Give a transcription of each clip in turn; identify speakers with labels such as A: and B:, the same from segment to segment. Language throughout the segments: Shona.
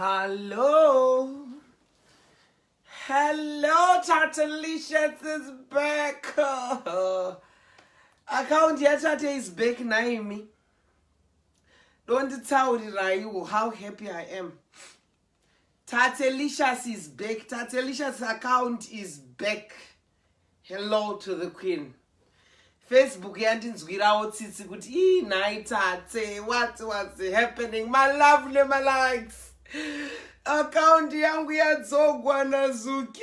A: Hello. Hello, Tatelicious is back. Account yaTate is back naimi. Donditauriraiwo how happy I am. Tatelicious is back. Tatelicious account is back. Hello to the queen. Facebook yandinzwirawo tsitsi kuti ii nhai Tate, what was happening? My lovely, my likes. Account yangu yadzogwa naZuki.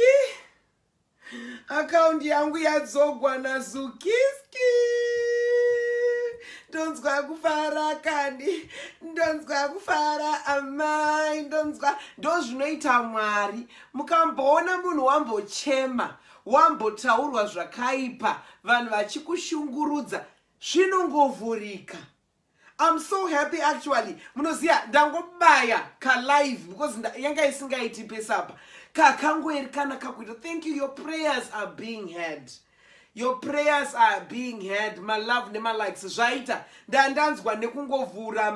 A: Account yangu yadzogwa naZukiski. Ndonzwa kufara kani, ndonzwa kufara amai, ndonzwa. Ndozvinoita Mwari. Mukamboona munhu wambochema, wambotaurwa zvakaipa, vanhu vachikushungurudza, zvinongovhurika. I'm so happy actually. Munoziva, ndangobaya kalive because yanga isingaiti pesapa kakangoerikana kakuita. Thank you, your prayers are being heard. Your prayers are being heard. My love nemalikes zvaita. Ndandanzwa nekungovhura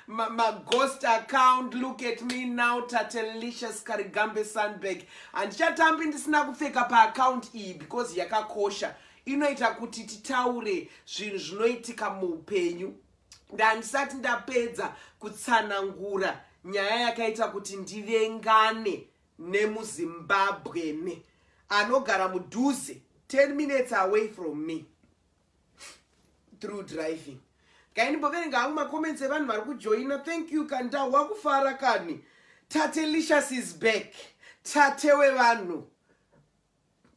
A: maghost ma, ma account. Look at me now, Tatelicious Karigambe Sandberg. Handichatambi ndisina kupfeka paaccount iyi because yakakosha, inoita kuti titaure zvinhu zvinoitika muupenyu. Ndandisati ndapedza kutsanangura nyaya yakaita kuti ndivengane nemuZimbabwe anogara mudhuze, 10 minutes away from me through driving. Kaindimboverenga hangu macomments evanhu vari kujoina. Thank you. Kanda wakufara kani. Tatelicious is back. Tate wevanhu,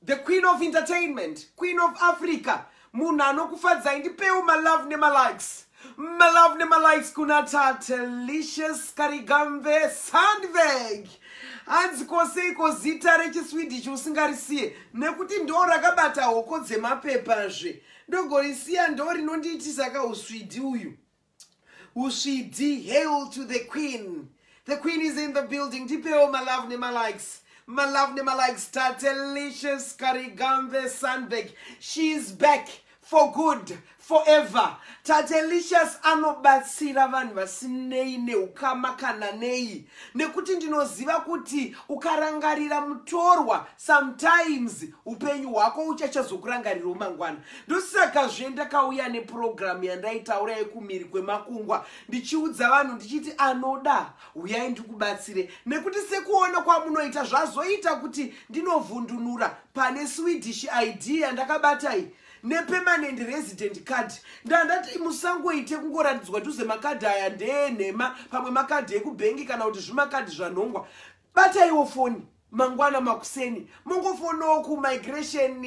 A: the queen of entertainment, queen of Africa, munhu anokufadzai. Ndipewo malove nemalikes, malove nemalikes kuna Tatelicious Karigambe Sandberg. Hanzi koseiko zita rechiSwedish usingarisiye? Nekuti ndo rakabata hoko dzemapepazve, ndogorisiya, ndo rinondiitisa kauswidi uyu, uswidi. Hail to the queen. The queen is in the building. Ndipewo malove nemalikes, malove nemalikes. Tatelicious Karigambe Sandberg, she is back for good, forever. Tatelicious anobatsira vanhu vasinei neukama kana nei, nekuti ndinoziva kuti ukarangarira mutorwa, sometimes upenyu hwako uchachazokurangarirawo mangwana. Ndosakazve ndakauya nepurogiramu yandaitaura yekumiri kwemakungwa, ndichiudza vanhu ndichiti anoda uyai ndikubatsire, nekuti sekuona kwamunoita zvazoita kuti ndinovhundunura pane Swedish ID yandakabatai nepermanent resident card. Ndandati musangoite kungoratidzwa dhuze makadhi aya ndeenhema, pamwe makadhi ekubhengi kana kuti zvimakadhi zvanhongwa. Bataiwo foni mangwana makuseni, mongofonawo kumigration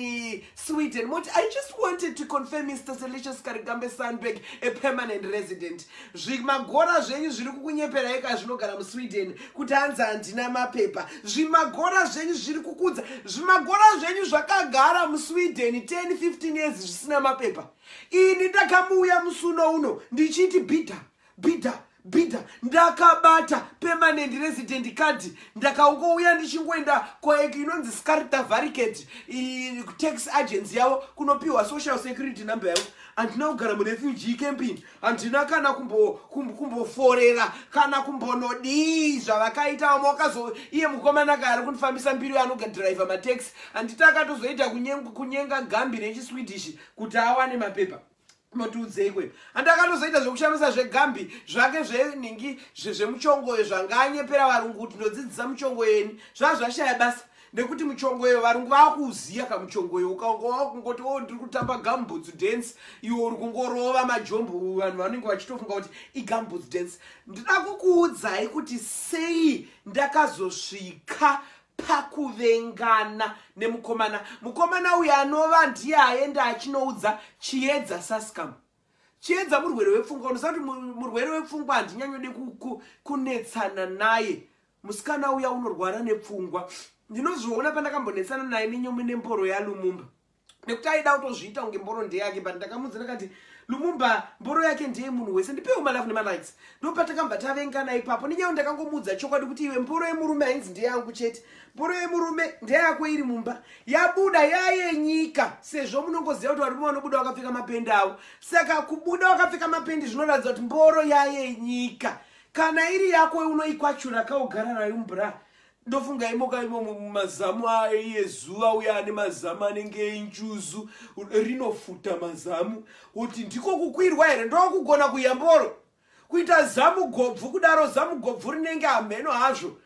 A: Sweden, moti, "I just wanted to confirm, Mr Tatelicious Karigambe Sandberg a permanent resident?" Zvimagora zvenyu zviri kukunyeperai ka zvinogara muSweden kuti hanzi handina mapepa. Zvimagora zvenyu zviri kukudza, zvimagora zvenyu zvakagara muSweden 10 15 years zvisina mapepa. Ini ndakamuuya musuno uno ndichiti bhidha bhidha bhidha, ndakabata permanent resident card. Ndakangouya ndichingoenda kwaek inonzi Skatteverket, tax agency yavo, kunopiwa social security number yavo. Handina kugara murefugee camping, handina kana kumboforera kana kumbonodii zvavakaita vamwe. Wakazo iye mukomana ka ari kundifambisa mbiri anogadhiraivha mataxi, handiti akatozoita kunyenga gambi rechiSwedish kuti awane mapepa? Motiudzei kwe handakatozoita zvekushamisa zvegambi zvake zvenhingi zvemuchongoyo zvanga anyepera varungu kuti ndodzidzisa muchongoyo yeni. Zvava zvashaya basa nekuti muchongoyo varungu vakuuziya kamuchongoyo. Ukaunga wakungoti o ndiri kutamba gumboots dance, iwe uri kungorova majombo, vanhu vanenge vachitofunga kuti igumboots dance. Ndida kukuudzai kuti sei ndakazosvika pakuvengana nemukomana. Mukomana uyu anova ndiye aenda achinoudza Chiedza Sascam. Chiedza murwere wepfungwa. Unoziva kuti murwere wepfungwa handinyanyode kunetsana naye. Musikana uya unorwara nepfungwa, ndinozviona pandakambonetsana naye nenyomi nemboro yaLumumba, nekuti aida kutozviita kunge mboro ndeyake, but ndakamudza ndakati Lumumba mboro yake ndeye munhu wese. Ndipewo malove nemalikes. Ndopatakambva tavengana ipapo nenyaya ndakangomuudza chokwadi kuti iwe, mboro yemurume hainzi ndeyangu chete, mboro yemurume ndeyako iri mumba, yabuda yayenyika, sezvo munongoziva kuti varume vanobuda vakapfeka mapendi avo. Saka kubuda wakapfeka mapendi zvinoratidza kuti mboro yayenyika. Kana iri yako, unoikwachura kaugara nayo mubra. Ndofunga imoka imo mumazamu ayezuva uya ane mazamu anenge einjuzu, rinofuta mazamu kuti ndiko kukwirwa here? Ndokugona kuyamboro kuita zamu gobvu kudaro, zamu gobvu rinenge hamheno hazvo.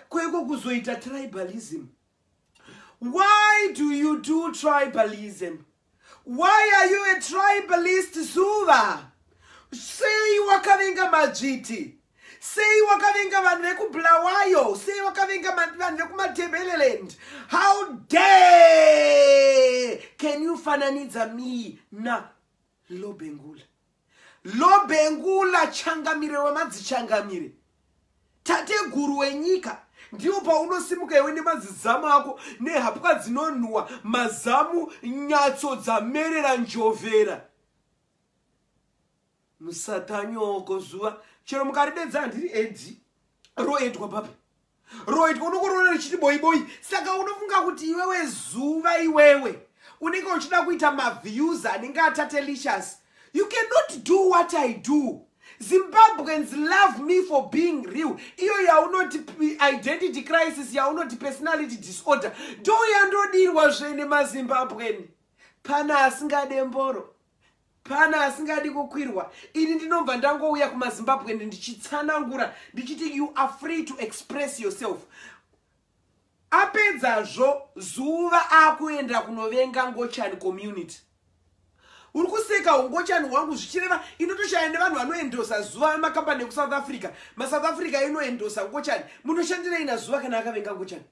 A: Kweko kuzoita tribalism. Why do you do tribalism? Why are you a tribalist, Zuva? Sei wakavenga madzviti? Sei wakavenga vanhu vekuBulawayo? Sei wakavenga vanhu vekuMatebeleland? How dare can you fananidza me na Lobengula? Lobengula, changamire wemadzichangamire, tateguru wenyika. Ndiwo paunosimuka iwe nemazizamu ako nehapwa dzinonhuhwa, mazamu nyatso dzamerera njovhera. Musatanyoko zuva chero mukaridedza, handiri edzi roedwa papi roitwa, unokorona richiti boiboi. Saka unofunga kuti iwewe zuva, iwewe unenge uchida kuita maviews anenge aTatelicious. You cannot do what I do. Zimbabweans love me for being real. Iyo yaunoti identity crisis, yaunoti personality disorder, ndo yandodirwa zvene maZimbabwean. Pana asingade mboro? Pana asingadi kukwirwa? Ini ndinobva ndangouya kumaZimbabwean ndichitsanangura, ndichiti you are free to express yourself. Apedzazvo zuva akuenda kunovenga ngochani community. Uri kuseka ungochani hwangu, zvichireva inotoshaya nevanhu vanoendosa zuva, makambani ekuSouth Africa. MaSouth Africa inoendosa ngochani. Munoshandirei nazuva kana akavenga ngochani?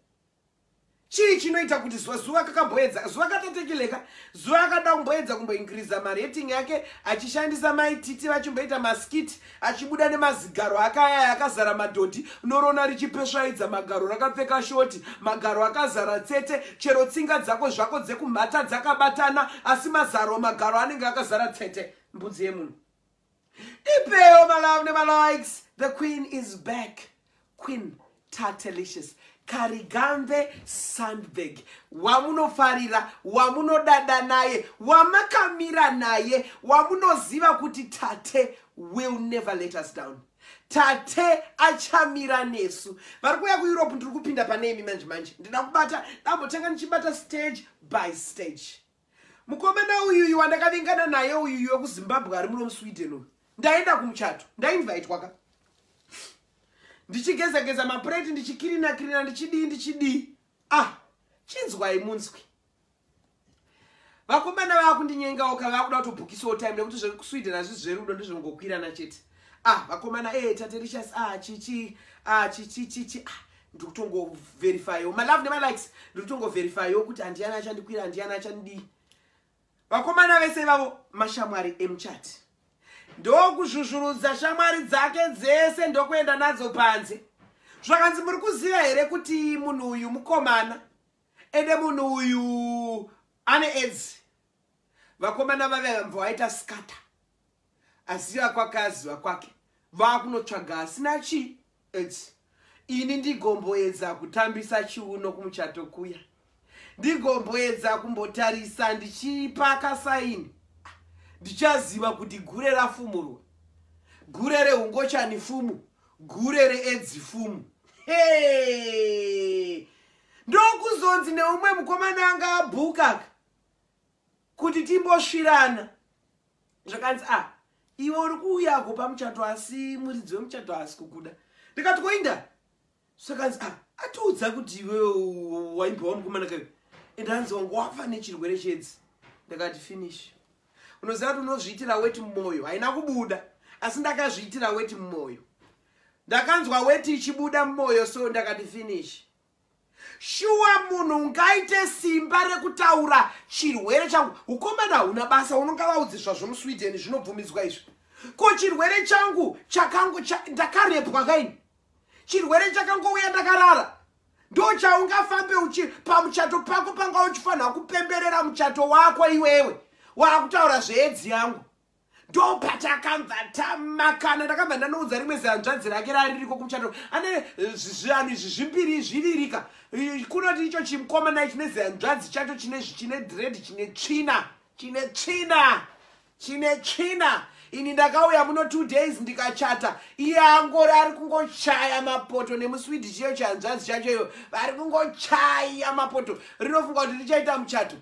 A: Chii chinoita kuti zuva, zuva kakamboedza, zuva katatekileka, zuva akada kumboedza kumboinkiriza marating yake achishandisa maititi, vachimboita maskit, achibuda nemazigaro akaya akazara madhodhi, unorona richipesvaidza magaro, rakapfeka short, magaro akazara tsete. Chero tsinga dzako zvako dzekumhata dzakabatana, asi mazaro magaro anenge akazara tsete. Mbudzi yemunhu. Ipeyo malove nemalikes. The queen is back, Queen Tatelicious Karigambe Sandberg, wamunofarira, wamunodada naye, wamakamira naye, wamunoziva kuti Tate will never let us down. Tate achamira nesu. Vari kuuya kuEurope, ndiri kupinda pane imi manje manje. Ndida kubata, ndambotanga ndichibata stage by stage. Mukomana uyuyu wandakavingana naye uyuyu wekuZimbabwe ari muno muSweden uyu, ndaenda kumuchato, ndainvaitwa ka, ndichigeza-geza mapureti, ndichikirina-kirina, ndichidii, ndichidii. Ah, chinzwai munzwi. Vakomana vaakundinyengawo ka, vakuda kutobhukisawo time, nekuti zvekuSweden hazvisi zverudo, ndezvongokwirana chete. Ah, vakomana, e Tatelicious, ah, chichi, ah, chichi, chichi. Ah, ndiri kutongoverifyawo malove nemalikes, ndiri kutongoverifyawo kuti handiani achandikwira, handiani achandidii. Vakomana vese ivavo mashamwari emuchati. Ndokuzvuzvurudza shamwari dzake dzese, ndokuenda nadzo panze. Zvakanzi, "Muri kuziva here kuti munhu uyu mukomana, ende munhu uyu ane AIDS?" Vakomana vave vambva vaita scatter, aziva kwake, aziva kwake, vaakunotsvaga asina chi AIDS. Ini ndigomboedza kutambisa chiuno kumuchato kuya, ndigomboedza kumbotarisa ndichipaka saini, ndichaziva kuti gure rafumurwa, gure reungochani fumu, gure reedzi fumu. Hey! Ndokuzonzi neumwe mukomana anga abhuka kuti timbosvirana. Zvakanzi, "A ah, iwe uri kuuyako pamuchato, asi muridzi wemuchato haasi kukuda." Ndikati, "Koinda?" Zvakanzi, "A ah, atiudza kuti iwe waimbova mukomana kayo, ende hanzi wangu wafa nechirwere chedzi." Ndakati, "Finish." Unoziva kuti unozviitira weti mumwoyo, haina kubuda, asi ndakazviitira weti mumwoyo. Ndakanzwa weti ichibuda mumwoyo, so ndakati, "Finish." Shuwa, munhu ungaite simba rekutaura chirwere changu? Ukomana hauna basa, unongavaudzi zvazvo muSweden zvinobvumidzwa izvi. Ko chirwere changu chakango ndakarepwa kaini? Chirwere chakangouya ndakarara, ndo chaungafambe uchi pamuchato pako? Panga uchifanira kupemberera muchato wako, iwewe waakutaura zveedzi yangu. Ndopatakabva tamakana. Ndakabva ndanoudza rimwe zihanzvadzi rake raririko kumuchato, ane zvivanhu izvi zvimbiri zvivirika. Kunoti icho chimukomana chine zihanzvadzi chacho chine dread, chine tsvina, chine tsvina, chine tsvina. Ini ndakauya muno 2 days ndikachata. Iye angori ari kungochaya mapoto nemuswidi. Chiyo chanzvanzi chacho iyo vari kungochaya mapoto. Rinofunga kuti richaita muchato,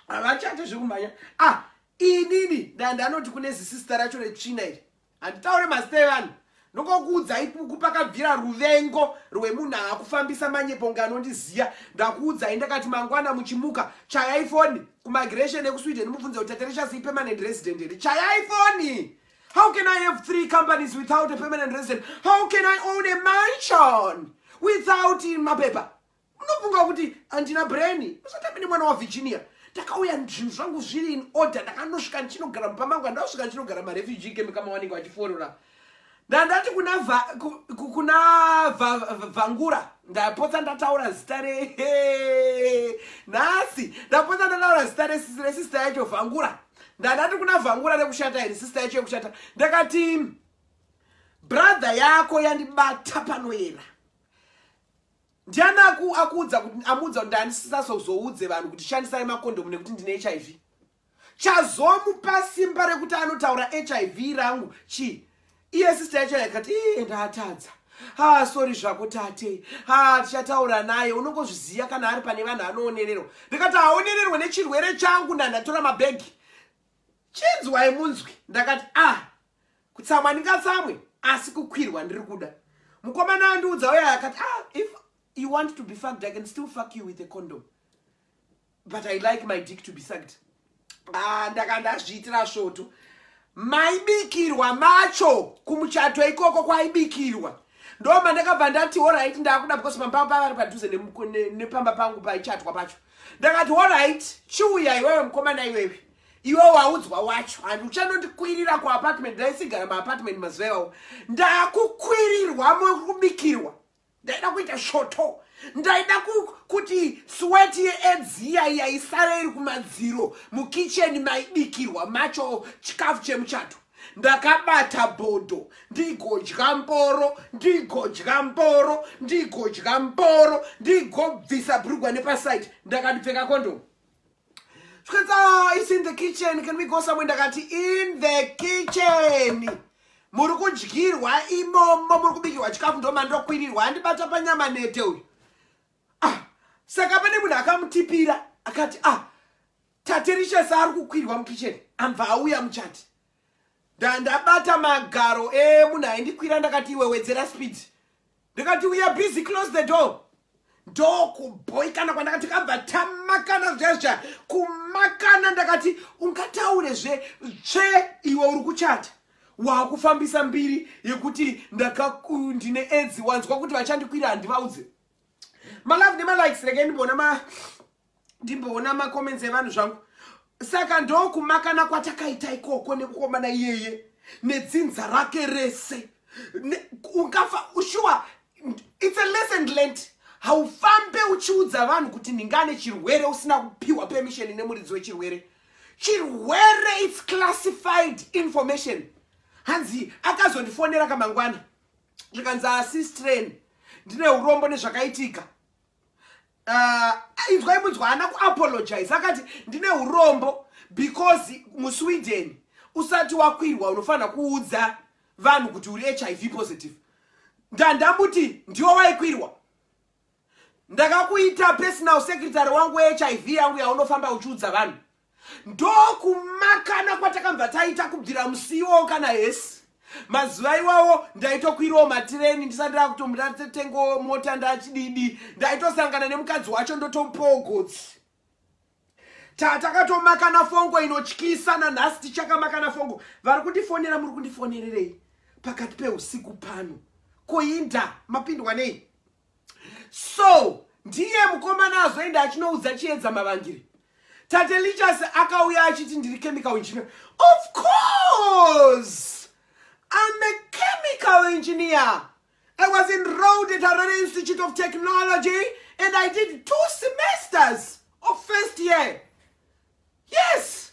A: havachate zvekumhanya. Ah, inini ndandanoti kune zisista racho retsvina iri, handitaure mazita evanhu, ndokokuudzai kupakabvira ruvengo rwemunhu akufambisa manyepo kunge anondiziya. Ndakuudzai, ndakati mangwana muchimuka, chayai foni kumigration ekuSweden, mubvunze kuti Tatelicious ipermanent resident here. Chayai foni. How can I have three companies without a permanent resident? How can I own a mansion without mapepa? Munofunga kuti handina brain? Musatambe nemwana waVirginia. Ndakauya zvinhu zvangu zviri in order. Ndakanosvika ndichinogara mumba mangu. Handasvika ndichinogara marefugee camp kama vanenge vachiforora. Ndandati kuna Vhangura, ndapotsa ndataura zita re nhasi, ndapotsa ndataura zita resista yacho, Vhangura. Ndandati kuna Vhangura rekushata iri, sista yacho yekushata, ndakati, "Brother yako yandibata panoyera. Ndiani akuudza kuti, amuudza kuti ndandisisazozoudze vanhu kuti shandisai makondomu nekuti ndine HIV? Chazomupa simba rekuti anotaura HIV rangu chii?" Iye sista yacho yakati, "Iye ndatadza. Ha, sorry zvako tate. Ha, tichataura naye. Unongozviziva kana ari pane vanhu anoonererwa." Ndikati, "Haonererwe nechirwere changu." Ndandatora mabhegi. Chinzwai munzwi. Ndakati, "Ah, kutsamwa ndingatsamwe, asi kukwirwa ndiri kuda." Mukomana andiudza uya akati, "Ah, if you want to be fucked, I can still fuck you with a condom, but I like my dick to be sucked." Ah, ndaka ndazviitira svoto. Maibikirwa macho kumuchato ikoko kwaibikirwa, ndoma ndakabva ndati, "Alright, ndakuda," because pamba pavari padhuze nepamba pangu paichatwa pacho. Ndakati, "Alright, chiuya iwewe mukomana, iwewe, iwe waudzwa wacho, handi uchanondikwirira kuapartment." Ndaisigara maapartment mazuva iwawo. Ndakukwirirwa mukubikirwa. Ndaida kuita shoto. Ndaida kuti sweat yeAIDS iya iya isare iri kumadziro mukicheni maibikirwa macho chikafu chemuchato. Ndakabata bhodho, ndigodya mboro, ndigodya mboro, ndigodya mboro, ndigobvisa bhurugwa nepasaidi. Ndakandipfeka kondomu. Zvikanzi, "Oh, it's in the kitchen, can we go somewhere?" Ndakati, "In the kitchen muri kudyirwa imomo, muri kubikirwa chikafu, ndomandokwirirwa." Andibata panyama nete uyu. Ah, saka pane munhu akamutipira akati, "Ah, Tatelicious ari kukwirwa mukicheni." Ambva auya muchati. Ndandabata magaro emunhu aindikwira. Ndakati, "Iwe, wedzera speed." Ndikati, "We are busy, close the door." Ndokubhoikana kwandakati, kabva tamakana zviya kumakana. Ndakati, "Ungataurezve tsve iwe uri kuchata, wakufambisa mbiri yekuti ndine AIDS. Wanzwa kuti vachandikwira, handivaudze." Malove nemalikes, regai ndimboona ndimboona macomments evanhu zvangu. Saka ndokumakana kwatakaita ikoko nekukomana iyeye nedzinza rake rese. Ungafa sure. It's a lesson learned. Haufambe uchiudza vanhu kuti ndingane chirwere usina kupiwa permission nemuridzi wechirwere. Chirwere, it's classified information. Hanzi akazondifonera kamangwana, zvikanzi, "Asistrain, ndine urombo nezvakaitika." Inzwai munzwa, haana kuapologize. Akati, "Ndine urombo because muSweden usati wakwirwa unofanira kuudza vanhu kuti uri HIV positive." Ndandamuti, "Ndiwo waikwirwa. Ndakakuita personal secretary wangu weHIV yangu yaunofamba uchiudza vanhu." Ndokumakana kwatakambva taita kubvira musiwo kana hesi. Mazuva iwawo ndaitokwirawo matireni ndisati ndakutombotatengawo mota. Ndachididi, ndaitosangana nemukadzi wacho, ndotomupawo gotsi. Takatomakana fongo inotyisa. Nanhasi tichakamakana fongo. Vari kundifonera, muri kundifonererei pakati peusiku pano? Koinda mapindwa nei? So ndiye mukomana azoenda achinoudza Chiedza Mavangiri. Tatelicious akauya achiti, "Ndiri chemical engineer." Of course I'm a chemical engineer. I was enrolled at Harare Institute of Technology and I did two semesters of first year. Yes,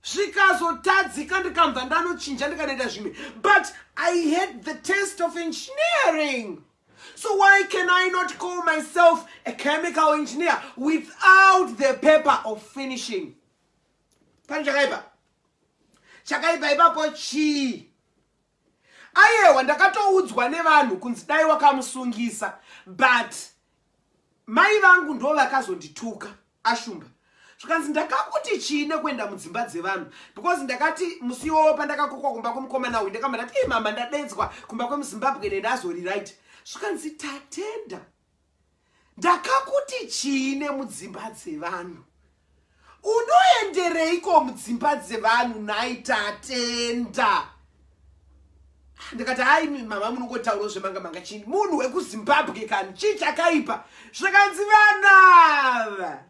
A: zvikazotadzika, ndikambva ndanochinja, ndikanoita zvimwe, but I had the test of engineering. So why can I not call myself a chemical engineer without the paper of finishing? Pane chakaipa? Chakaipa ipapo chii? Ayewa, ndakatoudzwa nevanhu kunzi dai wakamusungisa, but mai vangu ndo vakazondituka, ashumba. Zvikanzi, "Ndakakuti chii nekuenda mudzimba dzevanhu?" Because ndakati musi iwowo pandakakokwa kumba kwemukomana uyu, ndakamba ndati, "Ei mama, ndadedzwa kumba kwemuZimbabwe nendazori right." Zvikanzi, "Tatenda, ndakakuti chii nemudzimba dzevanhu? Unoendereiko mudzimba dzevanhu nhai, Tatenda?" Ndikati, "Hai mama, munongotaurawo zvemanga manga. Chii, munhu wekuZimbabwe kani, chii chakaipa?" Zvakanzi, "Vanhu ava,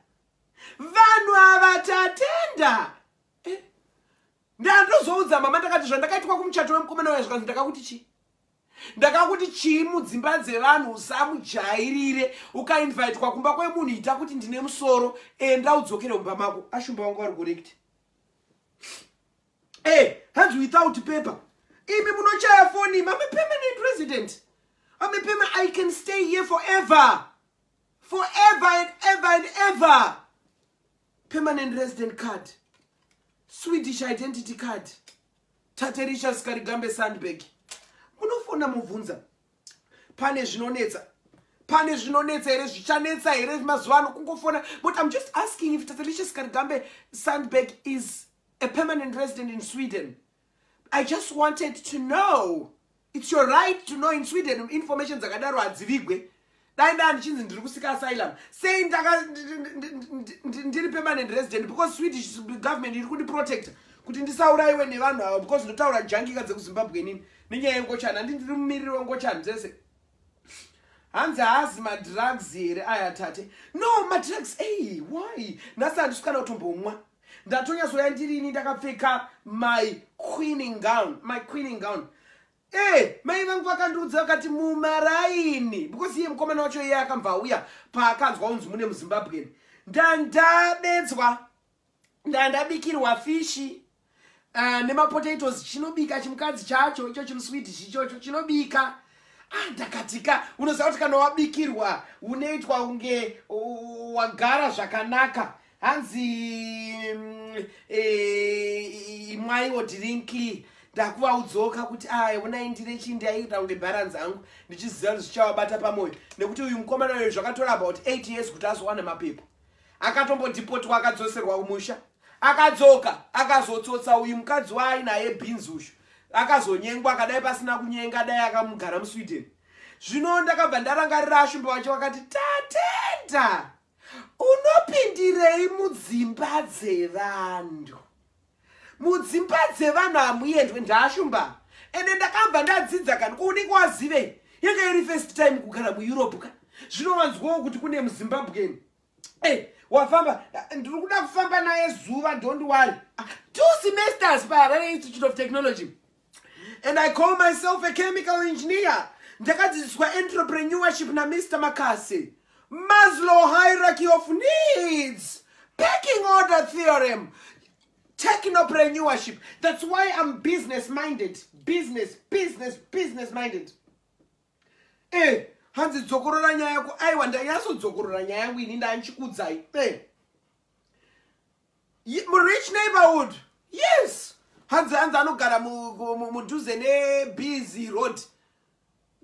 A: vanhu ava, Tatenda." Eh, ndandozoudza mama, ndakati zvandakaitwa kumuchato wemukomana uya. Zvikanzi, "Ndakakuti chii? Ndakakuti chii mudzimba dzevanhu? Usamujairire. Ukainvaitwa kumba kwemunhu, ita kuti ndine musoro, enda udzokere mumba mako." Ashumba wangu vari correct. E, hanzi without paper. Imi munochaya foni. I'm a permanent resident. I can stay here forever, forever and ever and ever. Permanent resident card, Swedish identity card, Tatelicious Karigambe Sandberg. Munofona mubvunza, pane zvinonetsa? Pane zvinonetsa here? Zvichanetsa here mazuva ano kungofona? But I'm just asking if Tatelicious Karigambe Sandberg is a permanent resident in Sweden. I just wanted to know. It's your right to know in Sweden. Information dzakadaro hadzivigwe. Dai ndaa ndichinzi ndiri kusika asylum sei, ndiri permanent resident, because Swedish government iri kundiprotecta kuti ndisaurayiwe nevanhu ava, because ndotaura jangika dzekuZimbabwe inini nenyaya yengochani. Handi ndiri mumiriri wengochani dzese? Hanzi, haazi madrugs here aya, tate? No, madrugs, ei, why? Nhasi handisi kana kutombomwa. Ndatonyatsoya ndirini ndakapfeka my queening gown, my queening gown. E, mai vangu vakandiudza, vakati mumaraini, because iye mukomana wacho iye akambva auya paakanzwa unzi mune muZimbabweni. Ndandadedzwa, ndandabikirwa fish nemapotatoes. Chinobika chimukadzi chacho icho, chimuswedish ichocho chinobika. Ah, ndakatika, unoziva kuti kana wabikirwa unoitwa kunge wagara zvakanaka. Hanzi, imwaiwo drink." Ndakuvaudzoka kuti, "Aya, onai, ndine chii." Ndaiita kunge bharanzi angu, ndichiziva kuti zvichavabata pamwoyo, nekuti uyu mukomana uyu zvakatora about 8 years kuti azowana mapepa. Akatombodhipotwa, akadzoserwa kumusha, akadzoka, akazotsotsa uyu mukadzi waainaye bhinzi uyu, akazonyengwa. Akadai pasina kunyenga, dai akamugara muSweden. Zvino ndakabva ndarangarira ashumba vacho vakati, "Tatenda, unopindirei mudzimba dzevanhu? Mudzimba dzevanhu hamuendwe." Ndaashumba, ende ndakabva ndadzidza kani. Kuunenge wazivei, yanga iri first time kugara muEurope ka. Zvino wanzwawo kuti kune muZimbabweni. Hey, wafamba, ndiri kuda kufamba naye zuva. Don't worry. Ah, 2 semesters paHarare Institute of Technology, and I call myself a chemical engineer. Ndakadzidziswa entrepreneurship naMr Makasi, Maslow hierarchy of needs, pecking order theorem, technopreneurship. That's why I'm business minded, business, business, business minded. E, hanzi, "Dzokorora nyaya yako." Aiwa, ndanyatsodzokorora nyaya yangu ini, ndanchikudzai. E, murich neighborhood, yes. Hanzi anogara mudhuze nebusy road.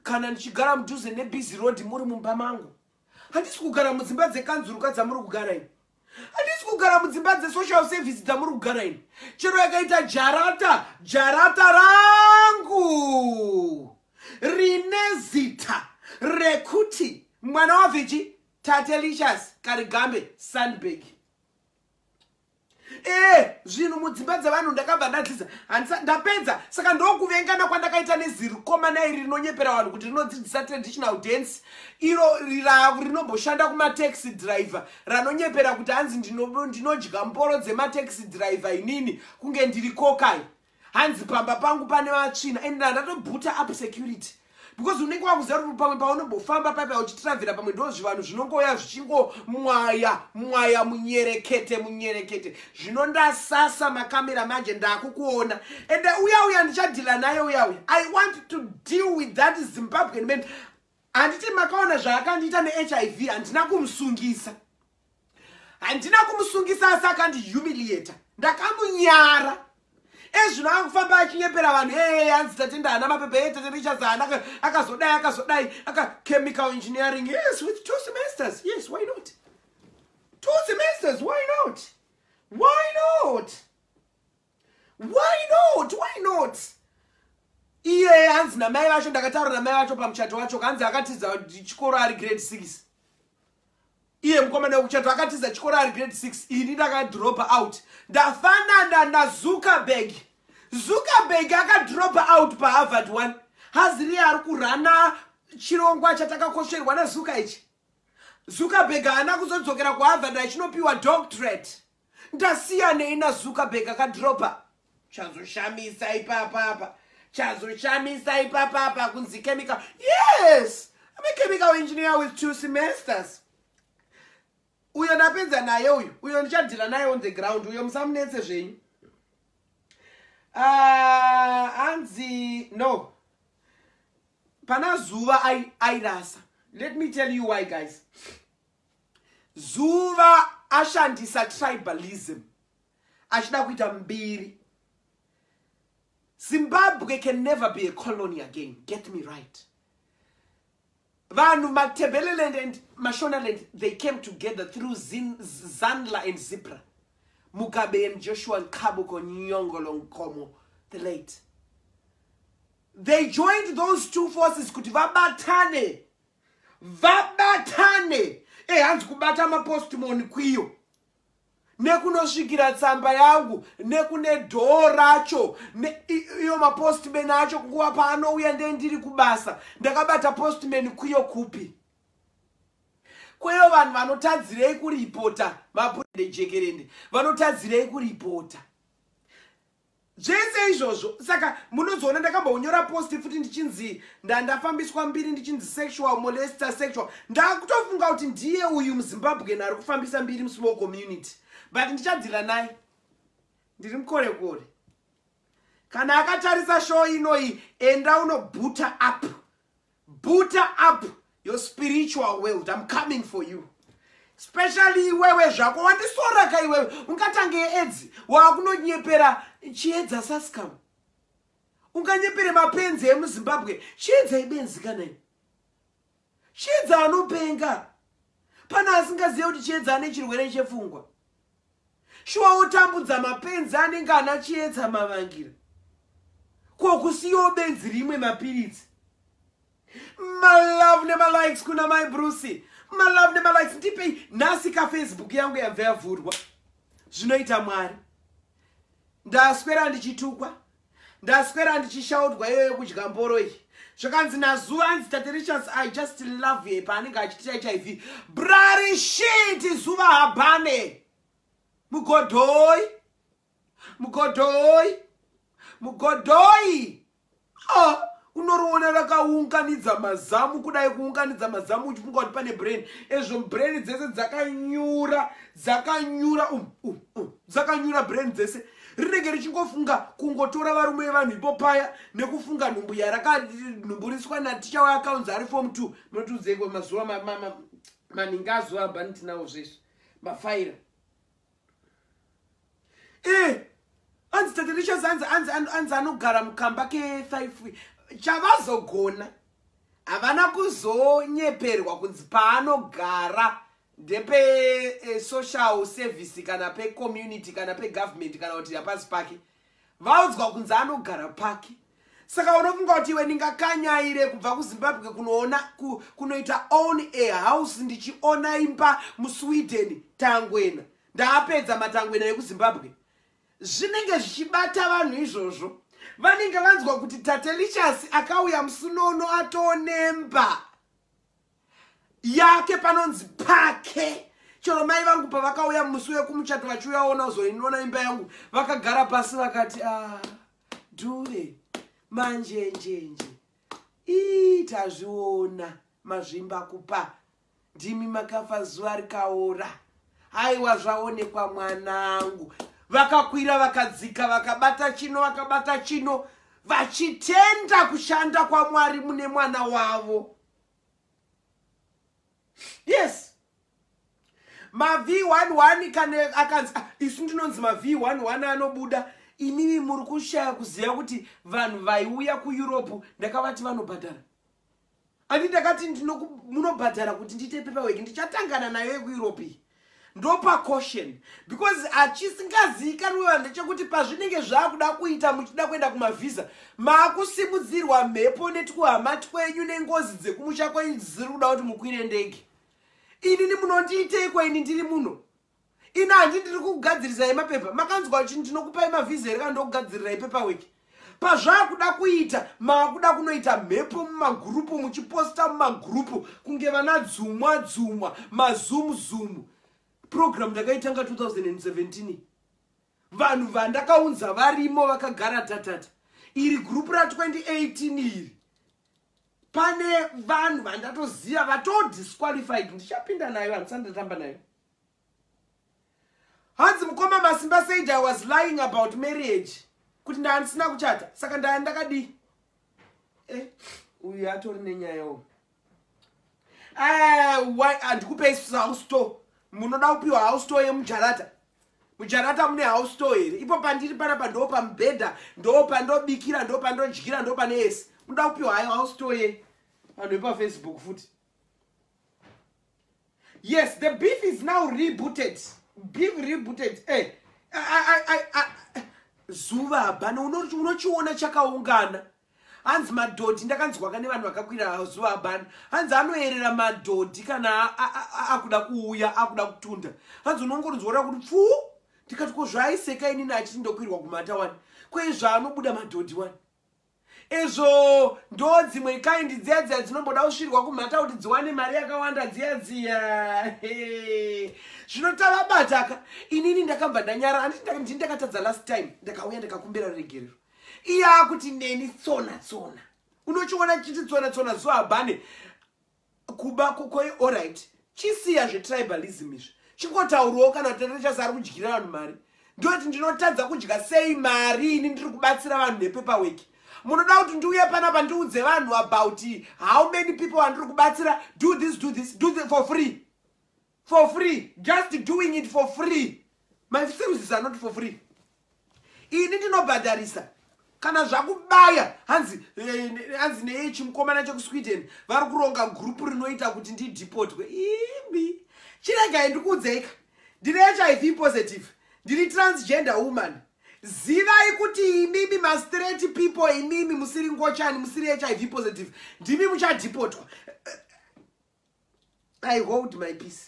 A: Kana ndichigara mudhuze nebusy road, muri mumba mangu. Handisi kugara mudzimba dzekanzuruka dzamuri kugara ini. Handisi kugara mudzimba dzesocial service dzamuri kugara ini. Chero yakaita jarata, jarata rangu rine zita rekuti mwana wavhichi Tatelicious Karigambe Sandberg. E, zvinhu mudzimba dzevanhu ndakabva ndadzidza. Ndapedza. Saka ndokuvengana kwandakaita nezirikomana iri rinonyepera vanhu kuti rinodzidzisa traditional dance, iro rinomboshanda kumataxi driver, ranonyepera kuti hanzi ndinodya mboro dzemataxi driver inini kunge ndiri kokai. Hanzi pamba pangu pane matsvina, and ndatobhuta up security, because unenge wakuziva kuti pamwe paunombofamba paipa uchitravhera, pamwe ndo zvivanhu zvinongouya zvichingomwaya mwaya, munyerekete munyerekete. Zvino ndasasa makamera manje, ndakukuona. Ende uya uya ndichadhila naye uya uya. I want to deal with that Zimbabwean man. Handiti makaona zvaakandiita neHIV? Handina kumusungisa, handina kumusungisa, asi akandihumiliata. Ndakamunyara. Ezvino akufamba achinyepera vanhu, ee, hanzi Tatenda haana mapepa, e Tate Richards haana, akazodai, akazodai, aka chemical engineering, yes, with 2 semesters. Yes, why not? 2 semesters, why not? Why not? Why not? Why not? Iye hanzi namai vacho, ndakataura namai vacho pamuchato wacho, kanzi akatiza chikoro ari grade 6. Iye mukomana wekuchato akatiza chikoro ari grade 6. Ini ndakadropa out. Ndafanana naZuckerberg. Zuckerberg akadropa out paHarvard 1. Haziriye ari kurana chirongwa chatakakosherwa naZuka ichi. Zuckerberg haana kuzodzokera kuHarvard achinopiwa doctorate. Ndasiyanei naZuckerberg akadropa? Chazoshamisa ipapapa, chazoshamisa ipapapa kunzi chemical. Yes, I'm a chemical engineer with 2 semesters. Uyo ndapedza naye uyu, uyo ndichadhila naye on the ground. Uyo musamunetse zvenyu. Hanzi no, pana Zuva airasa. Let me tell you why, guys. Zuva ashandisa tribalism achida kuita mbiri. Zimbabwe can never be a colony again, get me right. Vanhu Matebeleland and Mashonaland, they came together through Zanla and Zipra, Mugabe and Joshua Nkabuko Nyongolo Nkomo the late. They joined those two forces kuti vabatane, vabatane. Hanzi kubata mapostmoni kwiyo nekunosvikira tsamba yangu nekune dhoo racho, iyo mapostman acho nguva paanouya ndendiri kubasa, ndakabata postman kwiyo kupi kweyo. Vanhu vanotadzirei kuripota majekerende? Vanotadzirei kuripota zvese izvozvo? Saka munozoona ndakambonyora post futi ndichinzi ndafambiswa mbiri, ndichinzi sexual molester, sexual. Ndakutofunga kuti ndiye uyu muZimbabwen ari kufambisa mbiri musmall community, but ndichadzira naye. Ndiri mukorekore. Kana akatarisa show inoi, enda unobhuta up, buta up your spiritual world. I'm coming for you, especially iwewe zvako wandisoraka iwewe. Ungatange edzi waakunonyepera Chiedza sascam, unganyepere mapenzi emuZimbabwe. Chiedza ibenzi kanai? Chiedza anopenga. Pana asingazive kuti Chiedza ane chirwere chepfungwa? Shuwa wotambudza mapenzi anenge ana Chiedza Mavangira, ko kusiyawo benzi rimwe mapiritsi. Malove nemalikes kuna mai Bruce, malove nemalikes. Ndipei nhasi kaFacebook yangu yabva yavhurwa. Zvinoita Mwari. Ndaswera ndichitukwa, ndaswera ndichishaudwa. Iyoyo kudya mboro iyi, zvakanzi naZuva, anzi Tate Richards, I just love ye paanenge achitira HIV brari shit. Zuva habhane mugodhoi, mugodhoi, mugodhoi. Ah, unoriona rakaunganidza mazamu kudai, kuunganidza mazamu uchifunga kuti pane brain. Ezvo brain dzese dzakanyura, dzakanyura, dzakanyura brain dzese. Rinenge richingofunga kungotora varume vevanhu ipo paya nekufunga nhumbu yarakanhumburiswa naticha weaccounts ari form 2. Munotiudzeko mazuva maningi azuva abhani tinawo zvesvo mafaira. E anzi Tate Richards, anzi anogara mukamba ke5. Chavazogona, havana kuzonyeperwa kunzi paanogara ndepe social service kana pecommunity kana pegovernment kana kuti hapasi pake. Vaudzwa kunzi anogara pake. Saka unofunga kuti iwe ndingakanyaire kubva kuZimbabwe kunoona kunoita own a house, ndichiona imba muSweden? Tangwena ndaapedza matangwena ekuZimbabwe. Zvinenge zvichibata vanhu izvozvo. Vanenge vanzwa kuti Tatelicious akauya musunono atonemba yake panonzi pake. Chero mai vangu pavakauya musi wekumuchato vachiuyaona uzoinoona imba yangu, vakagara pasi vakati, "A dhuve manjenjenje, ii tazviona mazvimba kupa ndimi makafa zuva rikaora. Haiwa, zvaonekwa mwanangu." Vakakwira, vakadzika, vakabata chino, vakabata chino, vachitenda kushanda kwaMwari mune mwana wavo. Yes, mav11 kana akanzi, ah, isu ndinonzi mav11 anobuda. Imimi muri kushaya kuziva kuti vanhu vaiuya kuEurope ndakavati vanobhadhara. Andi ndakati munobhadhara kuti ndiite paperwork. Ndichatangana nayo yekuEurope iyi, ndopa caution, because achisingazivikanwi vanhu ndechekuti pazvinenge zvaakuda kuita, muchida kuenda kumavhisa, maakusimudzirwa mhepo netwuhama twenyu nengozi dzekumusha kwenyu dzisiri kuda kuti mukwire ndege. Inini munondiiteiko? Ini ndiri muno, ini handi ndiri kugadzirisai mapepa. Makanzwa kuti ndinokupai mavhisa here kana ndokugadzirirai paperwork? Pazvaakuda kuita, maakuda kunoita mhepo mumagurupu, muchiposta mumagurupu kunge vana dzumwa dzumwa, mazoom zoom. Program ndakaitanga 2017. Vanhu vandakaunza varimo, vakagara tatata. Iri gurupu ra2018 iri, pane vanhu vandatoziva vatodisqualified. Ndichapinda nayo, handisati ndatamba nayo. Hanzi mukoma Masimba said I was lying about marriage, kuti ndaandisina kuchata. Saka ndaa ndakadii? Uyu atori nenyayawo. Handikupei house tour. Munoda kupiwa house tour yemujarata? Mujarata mune house tour here? Ipo pandiri panapa ndo pamubhedha, ndo pandobikira, ndo pandodyira, ndo pane ese. Munoda kupiwa house tour ye vanhu vepaFacebook futi? Yes, the beef is now rebooted. Beef rebooted. Zuva hapana unochiona chakaungana. Hanzi madhodhi, ndakanzwaka nevanhu vakakwira zuva habhani, hanzi anoerera madhodhi kana akuda kuuya, akuda kutunda. Hanzi unongorinzwa kuti pfuu. Ndikati, ko zvaaiseka inini achiti ndokwirwa kumata wani? Kwezvaanobuda madhodhi wani? Izvo ndo dzimwe kind dziya dziya dzinomboda kusvirwa kumhata kuti dziwane mari yakawanda dziya dziya. Zvino tavabataka. Inini ndakabva ndanyara. Handiti ndini ndakatadza last time? Ndakauya, ndakakumbira ruregerero. Iye akuti neni tsona tsona. Unochiona chiti tsona tsona zuva habhane kuba koi. Alright, chisiya zvetribalism izvi, chingotaurawo kana tatachasi ari kudyira vanhu mari. Ndoti ndinotadza kudya sei mari ini ndiri kubatsira vanhu nepaperwork? Munoda kuti ndiuye panapa ndiudze vanhu about how many people vandiri kubatsira? Do this, do this, do this for free, for free, just doing it for free. My services are not for free. Ini ndinobhadharisa kana zvakubaya. Hanzi hanzi nechimukomana chekuSweden vari kuronga gurupu rinoita kuti ndidhipotwe. Imi, chiregai ndikuudzeika. Ndine HIV positive, ndiri transgender woman. Zivai kuti imimi mastraight people, imimi musiri ngochani, musiri HIV positive, ndimi muchadhipotwa. I hold my peace.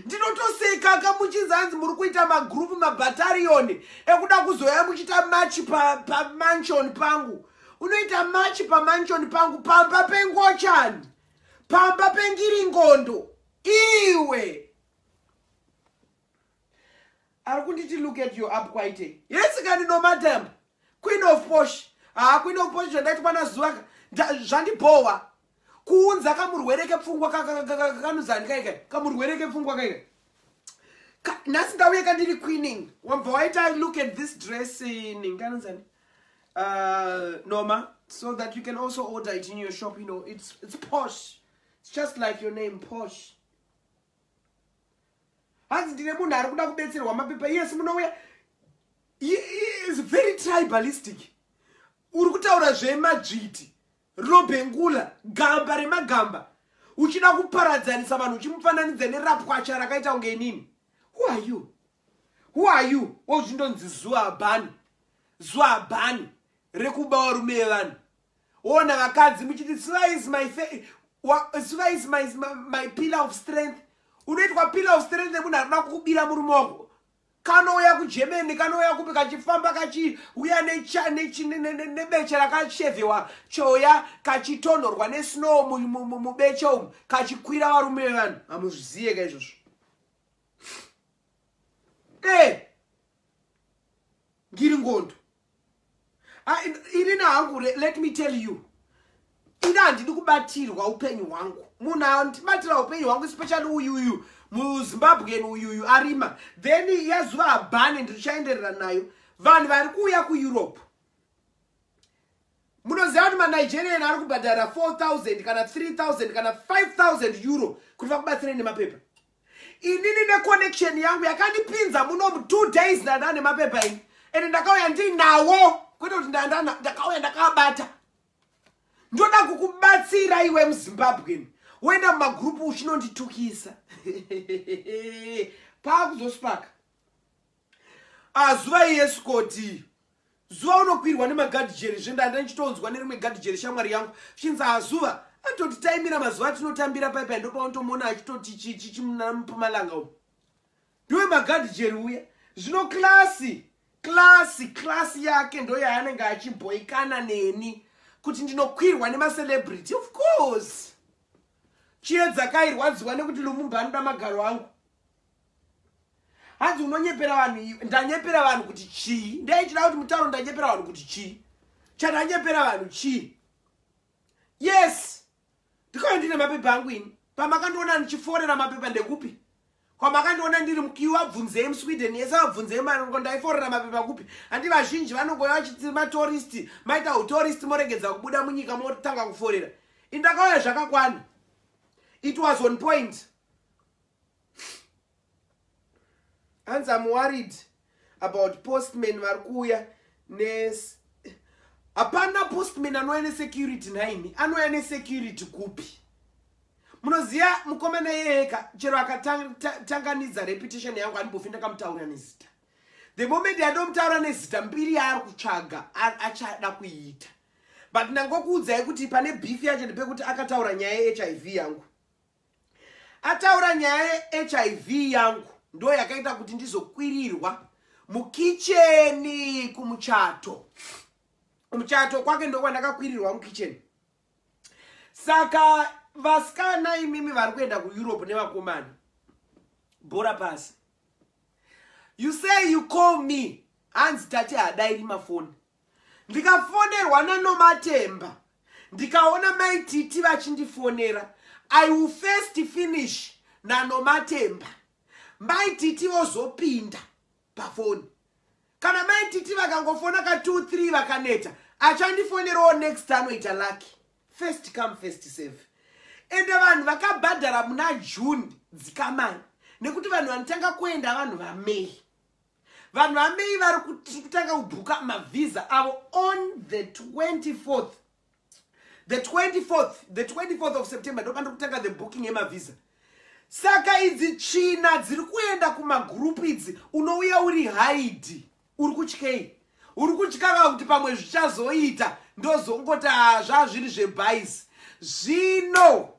A: Ndinotoseka kamuchinzi hanzi muri kuita magurupu, mabhatariyoni ekuda kuzoya muchiita march pamansion pangu. Unoita march pamansion pangu, pamba pengochani, pamba pengiringondo? Iwe ari kunditi, "Look at you up quite." Yes kani, no madam Queen of Posh. Haa, Queen of Posh, zvandaitwa nazuvaka zvandibhowa. Kuunza kamurwere kepfungwa kanuzani kaikai, kamurwere kepfungwa kaikai. Nhasi ndauye kandiri queening, wabva waita, "Look at this dress." Ninganonzani Noma, so that you can also order it in your shop. It's posh. It's just like your name, Posh. Hanzi ndine munhu ari kuda kubetserwa mapepa. Yes, munouya. Is very tribalistic. Uri kutaura zvemadzviti, Lobengula, gamba remagamba, uchida kuparadzanisa vanhu, uchimufananidza nerapwacha rakaita kunge inini. Who are you? Who are you? Wozvindonzi zuva bhani, zuva bhani rekuba varume vevanhu. Ona vakadzi muchiti, "Suva is my suva is my pillar of strength." Unoitwa pillar of strength nemunhu arikuda kukubira murume wako. Kanouya kuGermany, kanouya kupi, kachifamba kachiuya nebeche rakashevhewa choya, kachitonhorwa nesnow mubeche umu, kachikwira varume vevanhu. Hamuzviziye ka izvozvo? E ngiringondo inini hangu, let me tell you, ini handidi kubatirwa upenyu hwangu. Munhu andibatira upenyu hwangu, especially uyuyu muZimbabwean uyuyu arima, then yazuva habhani ndirichaenderera nayo. Vanhu vari kuuya kuEurope, munoziva kuti maNigerian ari kubhadhara 4000 kana 3000 kana €5000 kuti vakubatsirei nemapepa. Inini neconnection yangu yakandipinza muno mu2 days, ndanda nemapepa ini, ende ndakauya ndinawo, kwete kuti ndakauya ndakabata. Ndoda kukubatsira iwe muZimbabweni, woenda mumagurupu uchinonditukisa. Paakuzosipaka azuva iyesikoti zuva unokwirwa nemagadhijeri. Zvendanda ndichitonzwa nerimwe gadhijeri, shamwari yangu, chinzi azuva atoti taimira mazuva atinotambira paipai, ndopaunotomuona achitoti chichimupumalanga umu, ndiwe magadhijeri uya. Zvino class yake ndo yaanenge achibhoikana neni kuti ndinokwirwa nemacelebrity. Of course Chiedza kairwadziwa nekuti Lumumba anoda magaro angu. Hanzi unonyepera vanhu. Ndanyepera vanhu kuti chii? Ndaichida kuti mutauro, ndanyepera vanhu kuti chii? Chandanyepera vanhu chii? Yes, ndikauya ndine mapepa angu ini. Pamakandiona ndichiforera mapepa ndekupi? Kwamakandiona ndiri muqueue, vabvunzei muSweden yese, vabvunzei mango ndaiforera mapepa kupi? Handi vazhinji vanongoya vachiti matourist, maita utourist, moregedza kubuda munyika, motanga kuforera. Indakauya zvakakwana, it was on point. Hanzi am worried about postman vari kuuya nes. Hapana postman anouya nesecurity nhaimi. Anouya nesecurity kupi? Munoziva mukomana iyeyeka, chero akatanganidza reputation yangu, handimbofi ndakamutaura nezita. The moment yandomutaura nezita, mbiri yaari kutsvaga achada kuiita. But ndangokuudzai kuti pane beef yacho ndepekuti akataura nyaya yeHIV yangu. Ataura nyaya yeHIV yangu, ndo yakaita kuti ndizokwirirwa mukicheni kumuchato. Kumuchato kwake ndokwandakakwirirwa mukicheni. Saka vasikana imimi vari kuenda kuEurope nevakomana, bhora pasi. You say you call me, hanzi tate hadairi mafoni. Ndikafonerwa naNomatemba, ndikaona Maititi vachindifonera, I will first finish naNomatemba, Maititi vozopinda pafoni. Kana Maititi vakangofona ka 2 3 vakaneta, achandifonerawo next anoita lucky. First come, first serve. Ende vanhu vakabhadhara muna June, dzikamani, nekuti vanhu vanotanga kuenda vanhu vaMay. Vanhu vaMay vari kutanga kubhuka mavhisa avo on the 24th, the 24th, the 24th of September, ndopandiri kutanga the booking yemavhisa. Saka idzi tsvina dziri kuenda kumagurupu idzi, unouya uri haidi, uri kutyei? Uri kutyaka kuti pamwe zvichazoita, ndozongoti zvazviri zvebhaisi. Zvino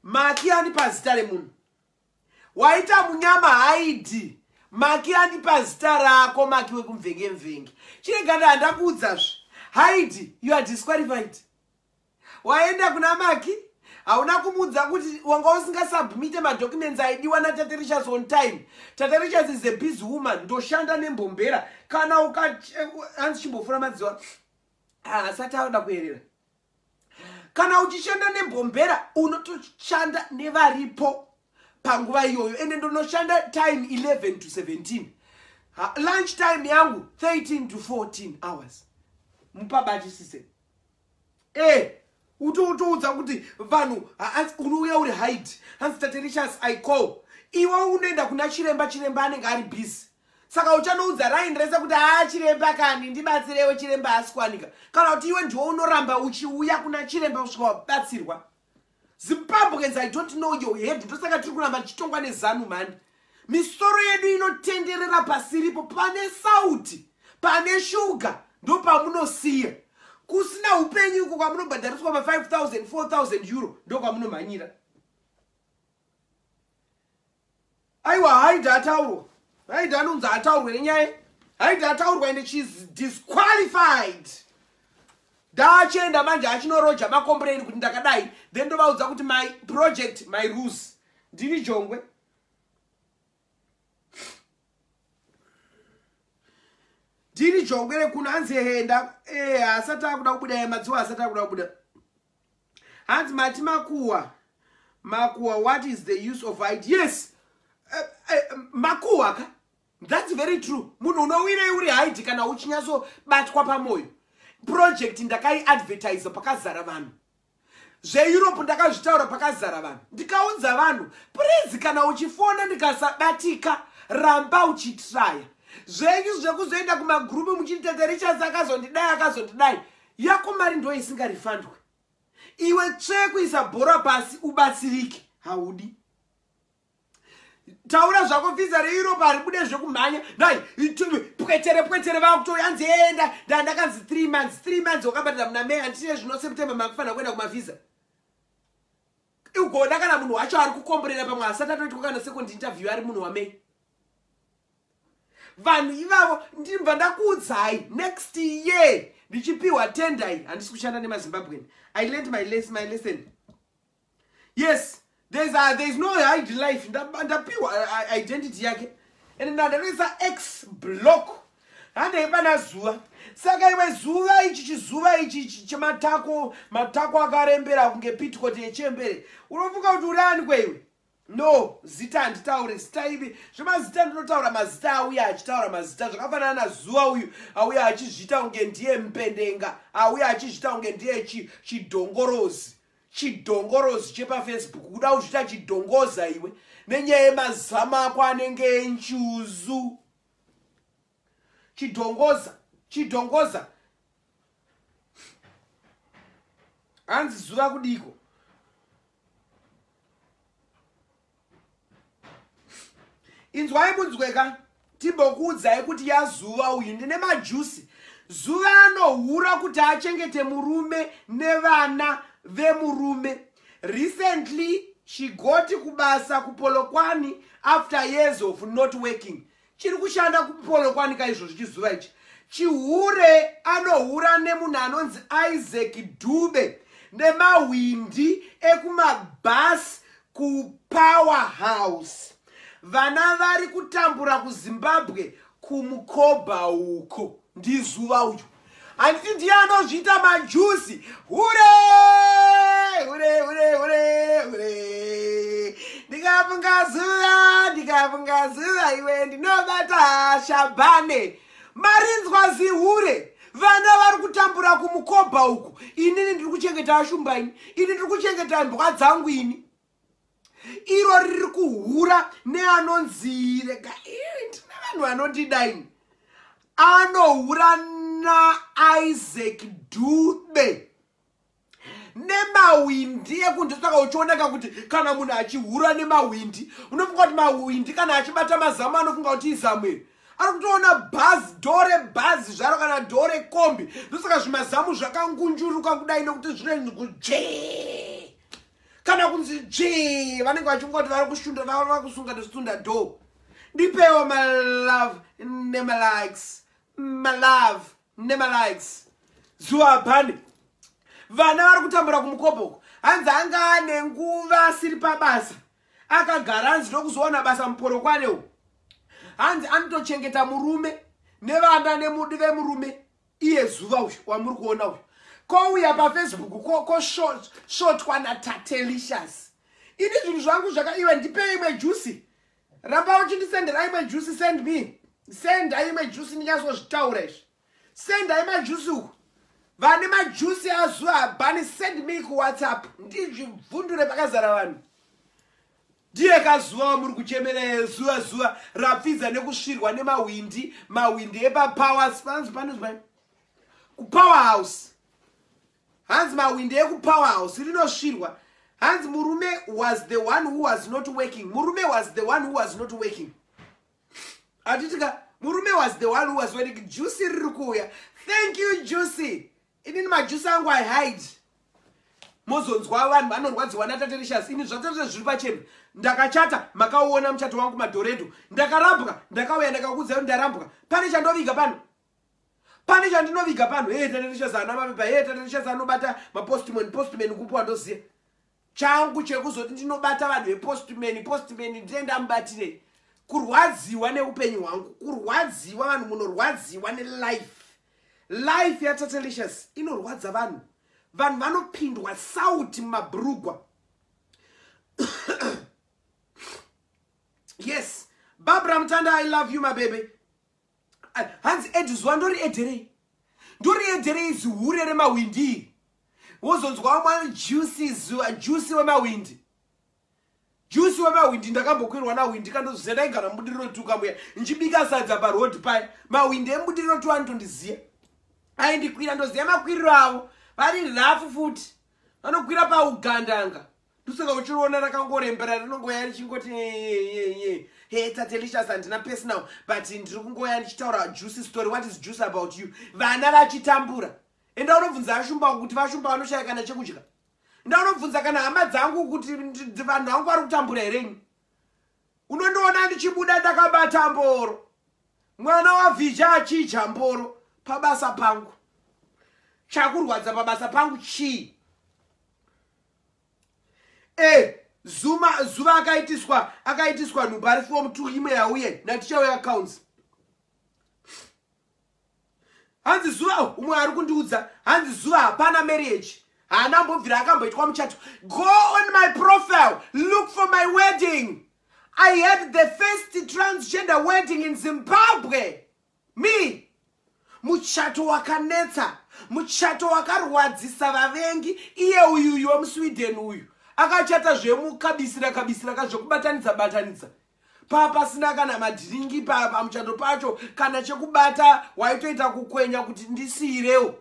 A: Maki andipa zita remunhu waita munyama. Haidi Maki andipa zita rako, Maki wekumvenge mvenge. Chirega handakuudzazve. Haidi, you are disqualified. Waenda kuna Maki, hauna kumuudza kuti wanga usingasubmite madocuments aidiwa naTate Richards on time. Tate Richards is a busy woman. Ndoshanda nembombera. Kana uka hanzi chimbofura madziwa asati auda kuyerera. Kana uchishanda nembombera, unotoshanda nevaripo panguva iyoyo. Ende ndonoshanda time 11 to 17, lunch time yangu 13 to 14 hours. Mupabatisise utoudza kuti vanhu unouya uri hide. Hanzi Tate Richards, I call iwe, unoenda kuna chiremba, chiremba anenge ari busy. Saka uchanoudza raini rese kuti haa, chiremba kani, ndibatsirewo, chiremba haasi kuwanika. Kana kuti iwe ndiwo unoramba uchiuya kuna chiremba kusvika wabatsirwa. Zimbabweans, I don't know your head. Ndosaka tiri kuramba tichitongwa neZANU mani. Misoro yedu inotenderera pasiripo. Pane sauti, pane shuga, ndopamunosiya. Kusina upenyu uko kwamunobhadhariswa ma5000, 4000 euro, ndokwamunomhanyira. Aiwa, haidi ataurwa. Haidi anonzi ataurwe nenyaya. Haidi ataurwa, ende she's disqualified. Ndachienda manje achinoroja macomplain kuti ndakadai, then ndovaudza kuti my project, my rules. Ndini jongwe, ndini jongwe rekuno. Hanzi henda asati akuda kubuda madziwa, asati akuda kubuda. Hanzi mati makuwa, makuwa. What is the use of it? Yes, makuwa ka, that's very true. Munhu unowirei uri haidi kana uchinyatsobatwa pamwoyo? Project ndakaiadvertisa pakazara vanhu. ZveEurope ndakazvitaura pakazara vanhu, ndikaudza vanhu, please, kana uchifona ndikasabatika, ramba uchitraya. Zvenyu zvekuzoenda kumagurupu muchiti Tete Richards akazondidai, akazondidai, yako mari ndo isingarefundwe. Iwe tsve kuisa bhora pasi ubatsirike, haudi. Taura zvako, vhisa reEurope haribude zvekumhanya. Nai pwetere pwetere, vakutoyanzi enda. Ndandakanzi 3 months, 3 months wakabatira muna May, handitine zvino September makufanira kuenda kumavhisa. Ugoona kana munhu wacho ari kukomborera, pamwe asati atoitwa kana second interview, ari munhu waMay. Vanhu ivavo ndibva ndakuudzai, next year ndichipiwa tender, handisi kushanda nemaZimbabwean. I learned my lesson. Yes, there's no hide life. Ndapiwa identity yake and ndandatoisa x block. Handei pana Zuva. Saka iwe Zuva, ichi chizuva ichi chematako, matako akarembera kunge pitikoti yechembere, unofunga kuti uri ani kweiwe? No, zita handitauri, zita ivi zvemazita. Ndinotaura mazita auya achitaura mazita, zvakafanana naZuva uyu auya achizviita kunge ndiye mupendenga, auya achizviita kunge ndiye chidhongorozi, chidhongorozi chepaFacebook. Kuda kuzviita chidhongoza iwe nenyaya yemazama ako anenge enjuzu. Chidhongoza, chidhongoza. Hanzi Zuva kudiko? Inzwai munzweka, timbokuudzai kuti yaZuva uyu ndine majusi. Zuva anohura kuti achengete murume nevana vemurume. Recently she got kubasa kuPolokwane after years of not working. Chiri kushanda kuPolokwane kaizvozvi chizuva ichi, chihure. Anohura nemunhu anonzi Isaac Dube nemahwindi ekumabhasi kuPower House. Vana vari kutambura kuZimbabwe, kumukobha uko. NdiZuva uyu, handiti? Ndiye anozviita majusi. Hure, hure, hure, hure, hure. Ndikafunga zuva, ndikafunga zuva iwe, ndinobata shabhane. Marinzwa zihure. Vana vari kutambura kumukobha uku. Inini ndiri kuchengeta ashumba, ini ndiri kuchengeta mbwa dzangu ini. Iro riri kuhura neanonzi, rega, ndine vanhu vanondidaini. Anohura naIsaac Dube nemahwindi ekundosaka. Uchioneka kuti kana munhu achihura nemahwindi, unofunga kuti mahwindi kana achibata mazamu, anofunga kuti izamu iri. Ari kutoona bhazi, door rebhazi zvaro kana door rekombi. Ndosaka zvimazamu zvakangunjuruka kudai, nekuti zvinonzi kudzvee kana kunzi dzvee, vanenge vachifunga kuti vari kushunda, vari kusunga nesunda door. Ndipewo malove nemalikes, malove nemalikes. Zuva hapane. Vana vari kutambura kumukobhoko. Hanzi anga ane nguva asiri pabasa, akagara. Hanzi ndokuzowana basa muPolokwanewo. Hanzi anotochengeta murume nevana nemudi vemurume, iye Zuva uyu wamuri kuona uyu. Kouya paFacebook kosvotwa naTatelicious. Ini zvinhu zvangu zvaka. Iwe, ndipe imwe juice. Ramba uchindisendera imwe juice. Send me, senda imwe juice, ndinyatsozvitaura izvi. Senda imajuice uku. Vane majuice aZuva Habhani, send me kuWhatsApp, ndizvibvundure pakazara vanhu. Ndiye kaZuva wamuri kuchemera. Zuva, zuva rapfidza nekusvirwa nemahwindi, mahwindi epapower. Panzi panozva kuPower House. Hanzi mahwindi ekuPower House rinosvirwa. Hanzi murume was the one who was not working. Murume was the one who was not working. Atitika murume was the one who was working. Juice riri kuuya. Thank you, juice. Inini majuice angu I hide. Mozonzwa vanhu vanorwadziwa naTatelicious. Ini zvatete zviri pachena. Ndakachata, makauona muchato wangu madhoredho. Ndakarambwa, ndakauya ndakakuudzai kuti ndarambwa. Pane chandoviga pano? Pane chandinoviga pano? He, Tatelicious ana mapepa. He, Tatelicious anobata mapostman. Postman kupi wandoziva? Changu chekuzoti ndinobata vanhu vepostman, postman ndine ndamubatirei? Kurwadziwa neupenyu hwangu, kurwadziwa. Vanhu munorwadziwa nelife. Life yaTatelicious inorwadza vanhu. Vanhu vanopindwa sauti mumabhurugwa. Yes, Barbara Mutanda, I love you, my baby. Hanzi add Zuva. Ndori adderei? Ndori adderei zihure remahwindi? Wozonzwa vamwe Juicy, zuva Juicy wemawindi, Juicy wemawindi. Ndakambokwirwa nawindi kandozviziva. Ndaigara muBudiriro tuka muya, nchibika sadza parodi paya. Mawindi emuBudiriro tu anotondiziva, aindikwira, ndoziva makwiriro avo. Vari rafu futi, vanokwira paugandanga. Ndosaka uchiriona rakangorembera, rinongoya richingoti he Tatelicious. Handina personal, but ndiri kungoya ndichitaura juicy story. What is juicy about you? Vana vachitambura. Enda unobvunza Ashumba kuti Vashumba vanoshaya kana chekudya. Enda unobvunza kana hama dzangu kuti vanhu vangu vari kutambura hereni. Unondiona ndichibuda ndakabata mboro, mwana wavhija achidya mboro pabasa pangu. Chakurwadza pabasa pangu chii? E zuma zuva akaitiswa nhumbu ari form 2. Imwe yauye naticha weaccounts. Hanzi zuva, umwe ari kundiudza, hanzi zuva hapana marriage, haana mbobvira akamboitwa muchato. Go on my profile, look for my wedding. I had the first transgender wedding in Zimbabwe, me. Muchato wakanetsa, muchato wakarwadzisa vavengi. Iye uyuyu wemuSweden uyu akachata zvemukabisira kabisira kazvekubatanidza batanidza, papasina kana madhiringi pamuchato pacho, kana chekubata waitoita kukwenya kuti ndisiyirewo.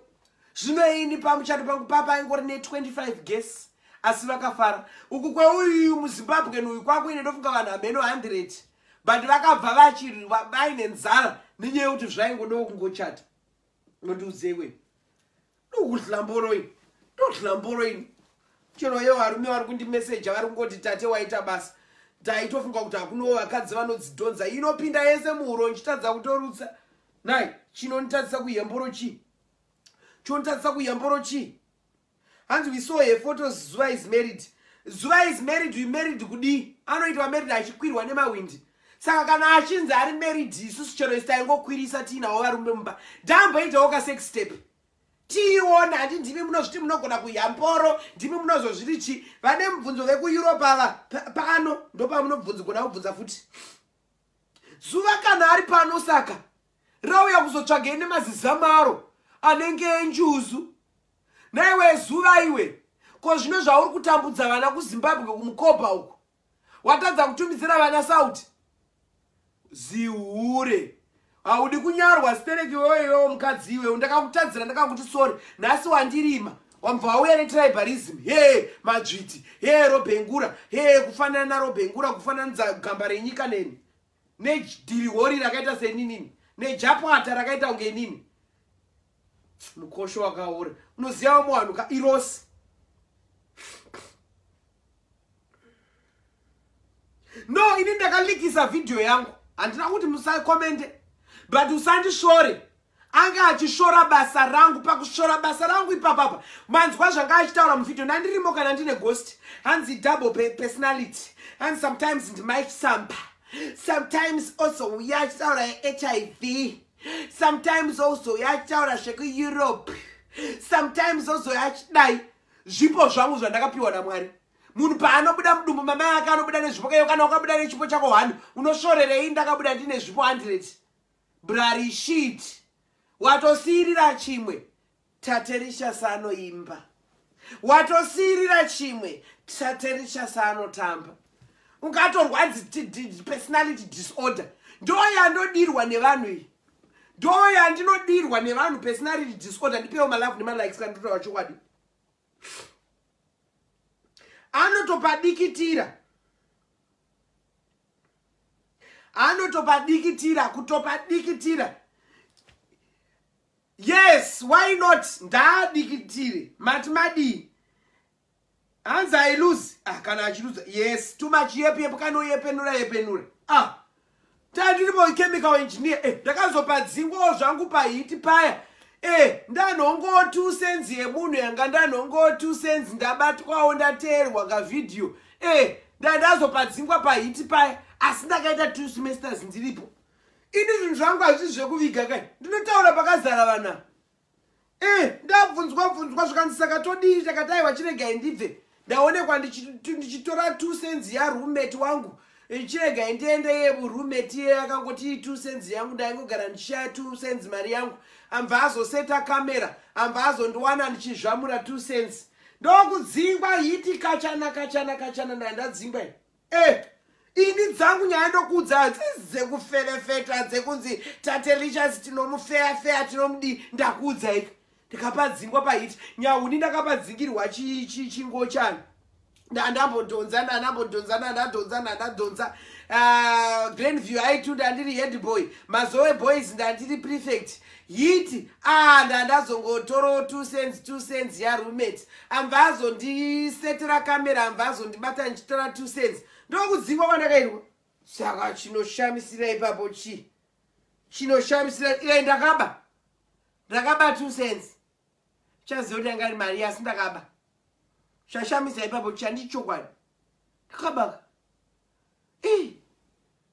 A: Zvino ini pamuchato pangu papa ingori ne25 guests, asi vakafara. Uku kweuyuyu muZimbabwe uyu kwakuine, ndofunga vanhu hameno 100, but vakabva vachiri vaine nzara nenyaya yekuti zvaingodawo kungochata. Nondiudzeiwe, ndokudla mboro ini, ndodla mboro ini. Chero ye varume vari kundimeseja, vari kungoti, "Tate, waita basa. Taitofunga kuti hakunowo vakadzi vanodzidhonza." Inopinda yese muhuro, nchitadza kutorutsa. Nai, chinonditadzisa kuyemboro chii? Chonotadzisa kuyemboro chii? Hanzi, "We saw her photos. Zuva is married." Zuva is married. We married kudii? Anoitwa married achikwirwa nemawindi. Saka kana achinzi ari married, isusu chero isi taingokwirisa tiinawo varume mumba. Ndamboitawo kasex tape tiiona. Handi ndimi munozviti munogona kuyamboro? Ndimi munozozviti chi? Vane mubvunzo vekuEurope ava pano ndopamunobvunzigona kubvunza futi. Zuva kana ari pano, saka rauya kuzotsvagei nemazizamaro anenge enjuzu? Naiwe zuva iwe, ko zvino zvauri kutambudza vana kuZimbabwe, kumukobha uku, watadza kutumidzira vana sauti? Zihure, haudi kunyarwa stereki iwewe. Iwewo mukadzi iwewe, ndakakutadzira, ndakakuti sorry. Nhasi wandirima, wambva wauya netribalism. He madzviti, he Robhengura, he kufanana naRobhengura, kufananidza gamba renyika neni, nedhirihori rakaita seninini, nejapwata rakaita kunge inini, mukosho wakaora. Unoziva vamwe vanhu kairosi. No, ini ndakalikisa vhidhiyo yangu, handina kuti musakomente, but usandishore. Anga achishora basa rangu. Pakushora basa rangu ipapapa, manzwa zvanga achitaura muvhidhiyo. Ndandirimo kana ndine ghost. Hanzi double personality, hanzi sometimes ndimike Sampa, sometimes also uya achitaura HIV, sometimes also uya achitaura zvekuEurope, sometimes also achidai. Zvipo zvangu zvandakapiwa naMwari. Munhu paanobuda mudumbu mamai ake anobuda nezvipo kayo. Kana wakabuda nechipo chako 1, unosvorerei? Ndakabuda ndine zvipo 100. Brari shit, watosiyirira chimwe. Tatelicious anoimba, watosiyirira chimwe. Tatelicious anotamba. Ungatorwadzi personality disorder. Ndo yandodirwa nevanhu iyi, ndo yandinodirwa nevanhu, personality disorder. Ndipewo malove nemalikes kana ndotaura chokwadi. Anotopadikitira, anotopadikitira, kutopadikitira. Yes, why not? Ndaadikitire. Mati madii? Hanzi ailuzi. Ah, kana achiluza, yes, too much yep yep, kanoyepenura yepenura. Ah, tandiripo chemical engineer. Ndakazopadzingwawo zvangu pahiti paya. Ndanhongo 2 cents yemunhu yanga ndanhongo 2 cents, ndabatwawo, ndateerwa kavhidhiyo. Ndandazopadzingwa pahiti paya, asi ndakaita 2 semesters ndiripo. Ini zvinhu zvangu hazvisi zvekuviga kai, ndinotaura pakazara vana. Ndabvunzwa bvunzwa, zvikanzi, "Saka todii?" Takati, "Aiwa, chiregai ndibve ndaonekwa ndichitora 2 cents yaroommate wangu." Chirega ndiende roommate iye akangoti 2 cents yangu. Ndaingogara ndichishaya 2 cents mari yangu. Ambva azoseta kamera, ambva azondiwana ndichizvamura 2 cents, ndokudzingwa. Hiti kachana kachana kachana, ndandadzingwa. Ini dzangu nyaya ndokuudza hadzisi dzekuferefeta, dzekunzi Tatelicious tinomufeyafeya, tinomudi. Ndakuudza ika, ndikapadzingwa pahiti nyauni, ndakapadzingirwa chingochani. Ndandambodhonza, ndandambodhonza, ndandadhonza, ndandadhonza. Grandview aitu ndandiri head boy, Mazowe Boys ndandiri prefect. Hiti a ndandazongotoro 2 cents, 2 cents yaroommate. Ambva azondisetera kamera, ambva azondibata ndichitora 2 cents, ndokudzingwa kwandakairwa. Saka chinoshamisira ipapo chii? Chinoshamisira iai, ndakaba, ndakaba 2 cents. Chaziva kuti anga ri mari, asi ndakaba. Chashamisa ipapo chandichokwadi, ndakabaka e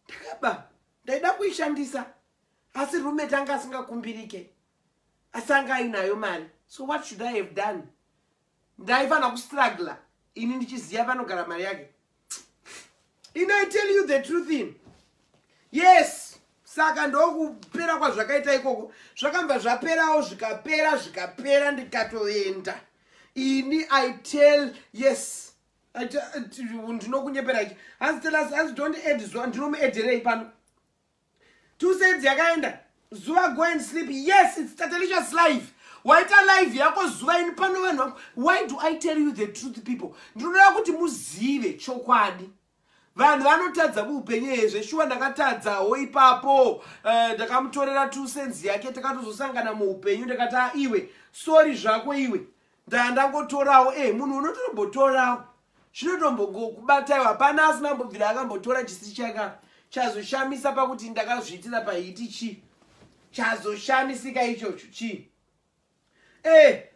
A: ndakaba. Ndaida kuishandisa, asi roommate anga asingakumbirike, asi anga ainayo mari. So what should I have done? Ndaifanira kustruggla ini ndichiziva panogara mari yake? In I tell you the truth in, yes. Saka ndokupera kwazvakaita ikoko. Zvakambva zvaperawo, zvikapera, zvikapera, ndikatoenda ini. I tell, yes, ndinokunyepera ichi. Hanzi tell us, hanzi don't add zuva. Ndinomuedherei pano? 2 cents yakaenda. Zuva, go and sleep. Yes, it's Tatelicious Live. Waita live yako zuva. Ini pano vanhu vangu, why do I tell you the truth, people? Ndinoda kuti muzive chokwadi. Vanhu vanotadza muupenyu hezve. Shuwa, ndakatadzawo ipapo. Ndakamutorera 2 cents yake. Takatozosangana muupenyu, ndakati, "Ah, iwe, sorry zvako iwe, ndandangotorawo." Munhu unotombotorawo, zvinotombongokubataiwo. Hapana asina mbobvira akambotora chisi chaka. Chazoshamisa pakuti ndakazviitira pahiti chii? Chazoshamisika ichocho chii?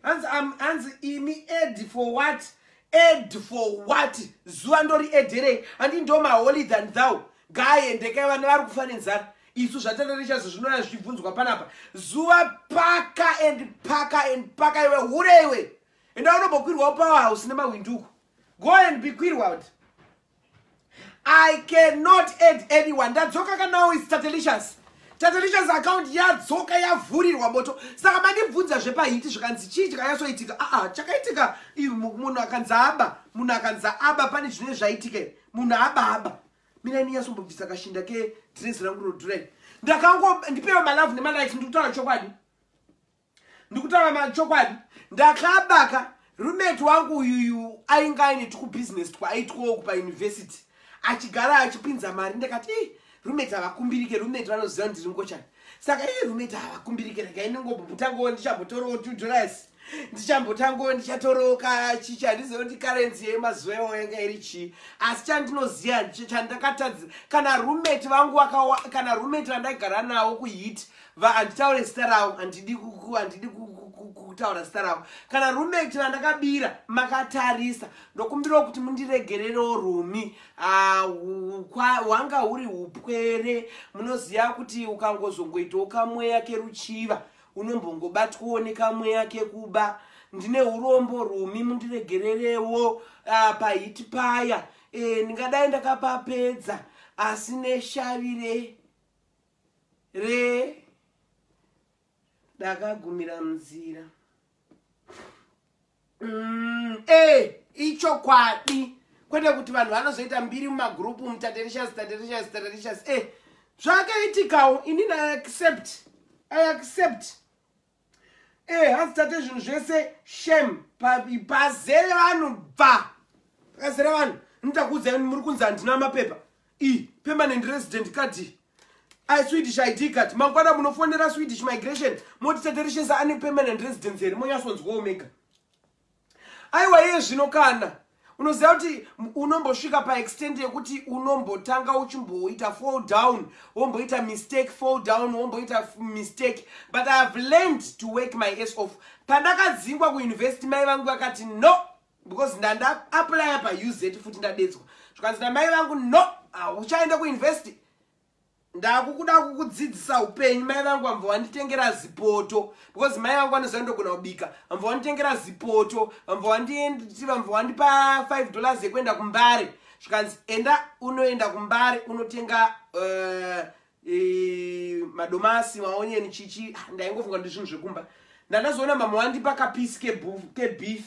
A: Hanzi hanzi imi, add for what? Add for what? Zuva ndori ederei? Handi ndo maholier than thou. Ngaaendekai, vana vari kufa nenzara. Isu zvatatarishazo zvinouya zvichibvunzwa panapa. Zuva, paka and paka and paka. Iwe hure iwe, enda unombokwirwawo powerhouse nemahwinduku. Go and be kwirwad. I cannot add anyone. Ndadzoka kanawo is Tatelicious. Tatelicious account yadzoka, yavhurirwa moto. Saka mandibvunza zvepahiti, zvikanzi chii chakanyatsoitika? Aa, chakaitika, munhu akanzi aba, munhu akanzi aba, pane zvinenge zvaitika here? Munhu aba, aba. Mina ndinyasombobvisa kashinda kedhirezi rangu rodhurai. Ndakango ndipewo malove nemalikes. Ndikutaura chokwadi, ndikutaura machokwadi. Ndakabaka roommate wangu uyuyu ainge aine tukubhizinesi twaaitwawo kupauniversity, achigara achipinza mari. Ndakati, "Ih, roommate havakumbirike. Roommate vanoziva ndiri ngochani." Saka iye roommate havakumbirike, regai ndingombotangowo, ndichambotorawo $2, ndichambotangowo, ndichatorawo kachichi. Handizivi kuti currency yemazuva iwayo yanga iri chii, asi chandinoziva chandakatadza, kana roommate vangu kana roommate vandaigara navo kuhit, handitaure zita ravo, handidi kutaura zita ravo. Kana roommate vandakabira makatarisa, ndokumbirawo kuti mundiregererewo rumi. Ah, hwanga huri upwere. Munoziva kuti ukangozongoitawo kamweya keruchiva, unombongobatwawo nekamweya kekuba. Ndine urombo rumi, mundiregererewo. Pahiti paya, ndingadai ndakapapedza, asi neshavi re ndakagumira munzira. Ichokwadi, kwete kuti vanhu vanozoita mbiri mumagurupu, muTatelicious, Tatelicious, Tatelicious. Zvakaitikawo. Inini I accept, I accept. Hanzi tate zvinhu zvese shame. Pazere vanhu, bva pakazere vanhu. Nditakuudzai, muri kunzi handina mapepa. I permanent resident card, iSwedish ID card. Mangwana munofonera Swedish migration, moti Tatelicious ane permanent residence here? Monyatsonzwawo mega. Aiwa, iye zvino kana unoziva kuti unombosvika paextent yekuti unombotanga uchimboita fall down, womboita mistake, fall down, womboita mistake, but I have learned to work my ass off. Pandakadzingwa kuuniversity, mai vangu vakati no, because ndandaaplya paUZ futi, ndadedzwa. Zvikanzi namai vangu, "No, hauchaenda kuuniversity, ndakukuda kukudzidzisa upenyu." Mai vangu vambva vanditengera zipoto, because mai vangu vanoziva ndogona kubika. Vambva vanditengera zipoto, vambva vandipa $5 yekuenda kuMbare. Zvikanzi, "Enda unoenda kuMbare unotenga madomasi, maonyeni, chichi." Ah, ndaingofunga ndi zvinhu zvekumba. Ndandazoona mama wandipa kapiece kebeef.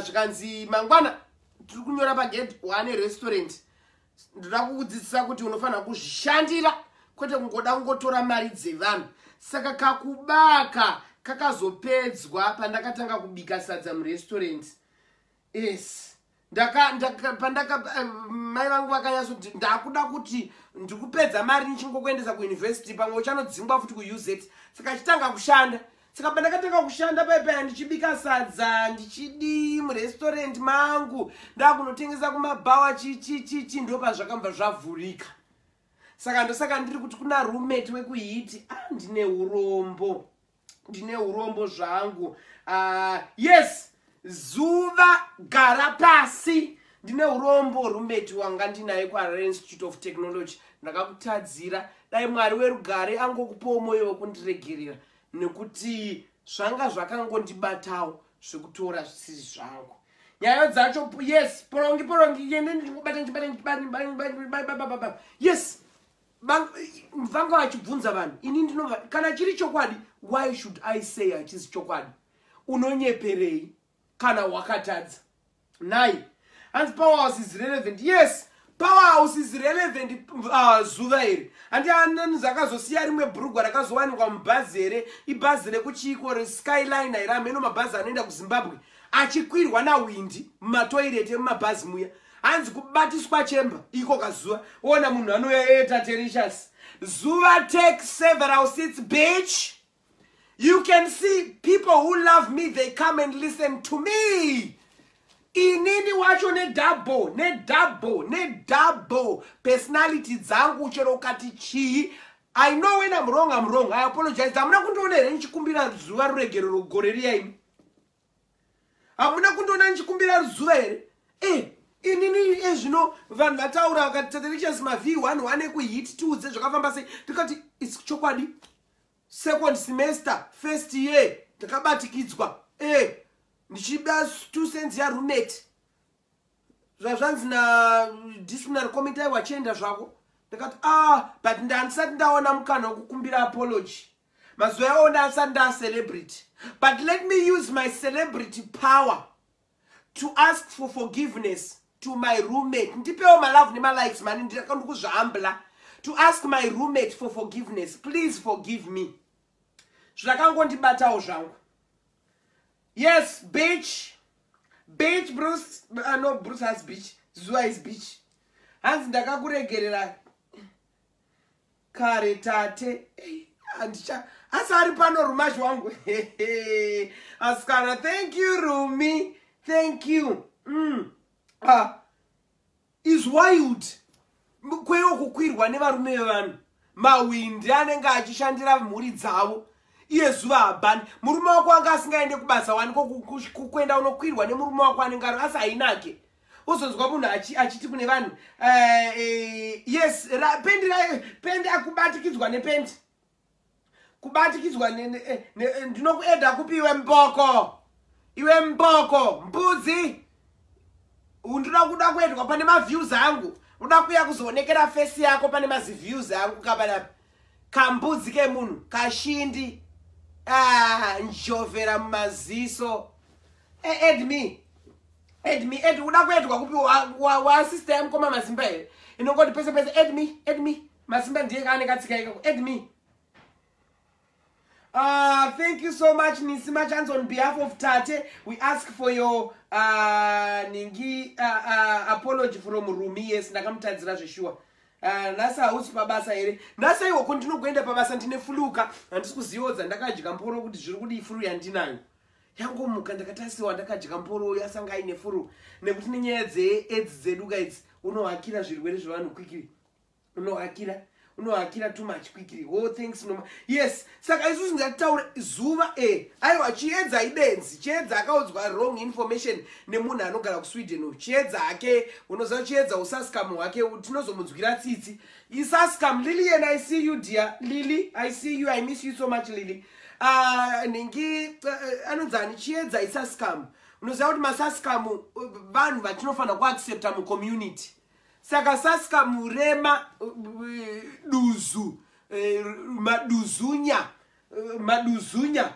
A: Zvikanzi, "Mangwana tiri kunyora pagedhi, wane restaurant. Ndoda kukudzidzisa kuti unofanira kuzvishandira, kwete kungoda kungotora mari dzevanhu." Saka kakubaka kakazopedzwa pandakatanga kubika sadza murestaurant. Yes, pandaka mai vangu vakanyatsoti, "Ndakuda kuti ndikupedza mari nichingokuendesa kuuniversity, pamwe uchanodzingwa futi kuUZ." Saka chitanga kushanda. Saka pandakatanga kushanda paipaya, ndichibika sadza, ndichidii murestaurant mangu, ndakunotengesa kumabhawa, chichichichi, ndo pazvakambva zvavhurika. Saka ndosaka ndiri kuti kuna roommate wekuhiti, ah, ndine urombo, ndine urombo zvangu. Yes, zuva gara pasi. Ndine urombo, roommate wanga ndinaye kuHarare Institute of Technology. Ndakakutadzira. Dai Mwari werugare angokupawo mwoyo wekundiregerera, nekuti zvanga zvakangondibatawo zvekutora zvisiri zvangu. Nyaya dzacho, yes, porongi porongi, yende ndichingobata. Yes, vanga vachibvunza vanhu. Ini ndinova, kana chiri chokwadi, why should I say hachisi chokwadi? Unonyeperei kana wakatadza nai? Hanzi, "Powerhouse is relevant." Yes, Powerhouse is relevant. Zuva iri handi anonzi akazosiya rimwe bhurugwa rakazowanikwa mubhazi here? Ibhazi rekuchiiko, reSkyliner here? Hameno mabhazi anoenda kuZimbabwe achikwirwa nawindi mumatoireti emumabhazi muya. Hanzi kubatiswa chemba iko kazuva ona munhu anouya eta tericious. Zuva, take several seats, bitch. You can see people who love me, they come and listen to me. Inini wacho nedouble, nedouble, nedouble personality dzangu. Chero ukati chii, I know when I'm wrong, I'm wrong. I apologize. Hamuna kundiona here ndichikumbira zuva ruregerero gore riya? Imi hamuna kundiona ndichikumbira zuva here? E, inini ezvino vanhu vataura vakati, "Tatelicious, mav 11 ekuhit, tiudze zvakafamba sei." Tikati, "Its chokwadi. Second semester, first year, ndakabatikidzwa e ndichiba 2 cents yaroommate. Zvazvanzi nadisciplinary committee, aiwa, chienda zvako." Ndakati, "Ah, but ndandisati ndaona mukana wekukumbira apology. Mazuva iwawo ndandisati ndacelebrity, but let me use my celebrity power to ask for forgiveness to my roommate." Ndipewo malove nemalikes mani, ndikuzvihambla. To ask my roommate for forgiveness. Please forgive me, zvakangondibatawo zvangu. Yes, beach, beach. Bruce, no, Bruce has beach. Zuva is beach. Hanzi, "Ndakakuregerera kare, tate." Handicha asi ari pano rumazhi wangu asikana. Thank you, Rumi, thank you. Ah, is wild kweyo kukwirwa nevarume vevanhu. Mawindi anenge achishandira mhuri dzavo. Iye zuva habhani, murume wako anga asingaende kubasa, waniko kuenda unokwirwa nemurume wako anenge ari asi hainake. Uzonzwa munhu achiti kune vanhu, yes, pendi, pendi, akubatikidzwa nependi, kubatikidzwa. Ndinokuedha kupi iwe mboko, iwe mboko, mbudzi? Ndinoda kuda kuendwa pane maviews angu. Uda kuya kuzoonekera face yako pane maziviews angu kapanapa? Kambudzi kemunhu, kashindi. Ah, njovhera mumaziso. Add me, add me, add. Uda kuendwa kupi? Wasista yamukoma Masimba here inongoti pese pese, "Add me, add me"? Masimba ndiye kaane katsika ikako. Add me. Thank you so much, Nisima Chance. On behalf of Tate, we ask for your ningi apology from Rumi. Yes, ndakamutadzira zveshuwa. Nhasi hausi pabasa here? Nhasi aiwako, ndinogoenda pabasa ndine flu ka. Handisi kuziva dzandakadya mboro kuti zviri kudii. Flu yandinayo yangomuka. Ndakatasiwa ndakadya mboro, yasanga aine flu, nekuti nenyaya dzeAIDS dzedu kaidzi, unohakira zvirwere zvevanhu quickly, unohakira, unohakira too much quickly. Oh, thanks, noma. Yes, saka isusu ngatitaure zuva e. Aiwa, Chiedza ibenzi. Chiedza akaudzwa wrong information nemunhu anogara kuSweden uyu. Chiedza hake, unoziva Chiedza usascam hwake, tinozomunzwira tsitsi. Isascam. Lilian, I see you, dear Lily, I see you. I miss you so much, Lily. Ningi anonzani? Chiedza isascam. Unoziva kuti masaskamu vanhu vatinofanira kuaccepta mucommunity. Saka saskamu rema duzu, maduzunya, maduzunya,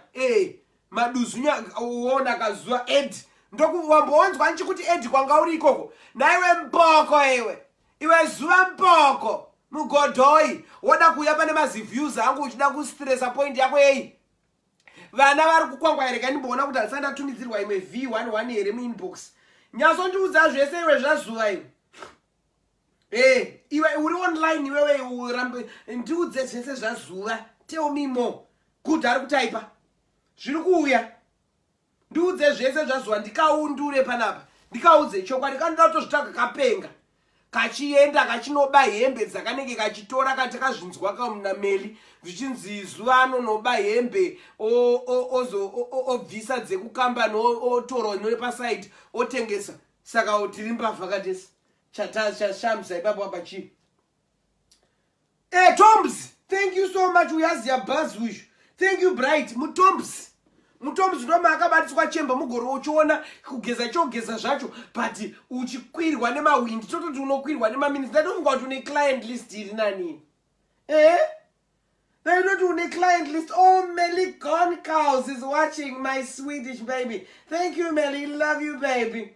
A: maduzunya. Uona kazuva ed ndokuwambonzwa nchikuti ed kwanga uri ikoko naiwe mboko iwe, iwe zuva mboko mugodhoi, woda kuuya pane maziviews angu uchida kustressa point yako yei. Vana vari kukwangwa. Rega ndimboona kuti handisati ndatumidzirwa imwe v11 here muinbox. Nyatsondiudza zvese iwe zvazuva iwe. Iwe uri online iwewe, urambe ndiudze zvese zvazuva. Tell me more. Good, ari kutaipa zviri kuuya. Ndiudze zvese zvazuva, ndikaundure panapa, ndikaudze chokwadi. Kanoda kutozvitaga kapenga kachienda kachinoba hembe dzakanenge kachitora. Katakazvinzwa kamunameli zvichinzi zuva anonoba hembe, obvisa dzekukambani, otora nepasaidi, otengesa. Saka tiri mbavha katesi. Chashamisa ipapo apa chii? Tombs, thank you so much. Uyaziya bhazi uyu. Thank you, Bright. Mutombs, mutombs ndo maakabatiswa chemba mugoro. Uchiona kugeza chogeza zvacho, but uchikwirwa nemawindi, tototi unokwirwa nemaminitsi. Ndatofunga kuti une client list iri nanini. Ndaitoti une client list. Oh, Meli Goncals is watching, my Swedish baby. Thank you, Meli. Love you, baby.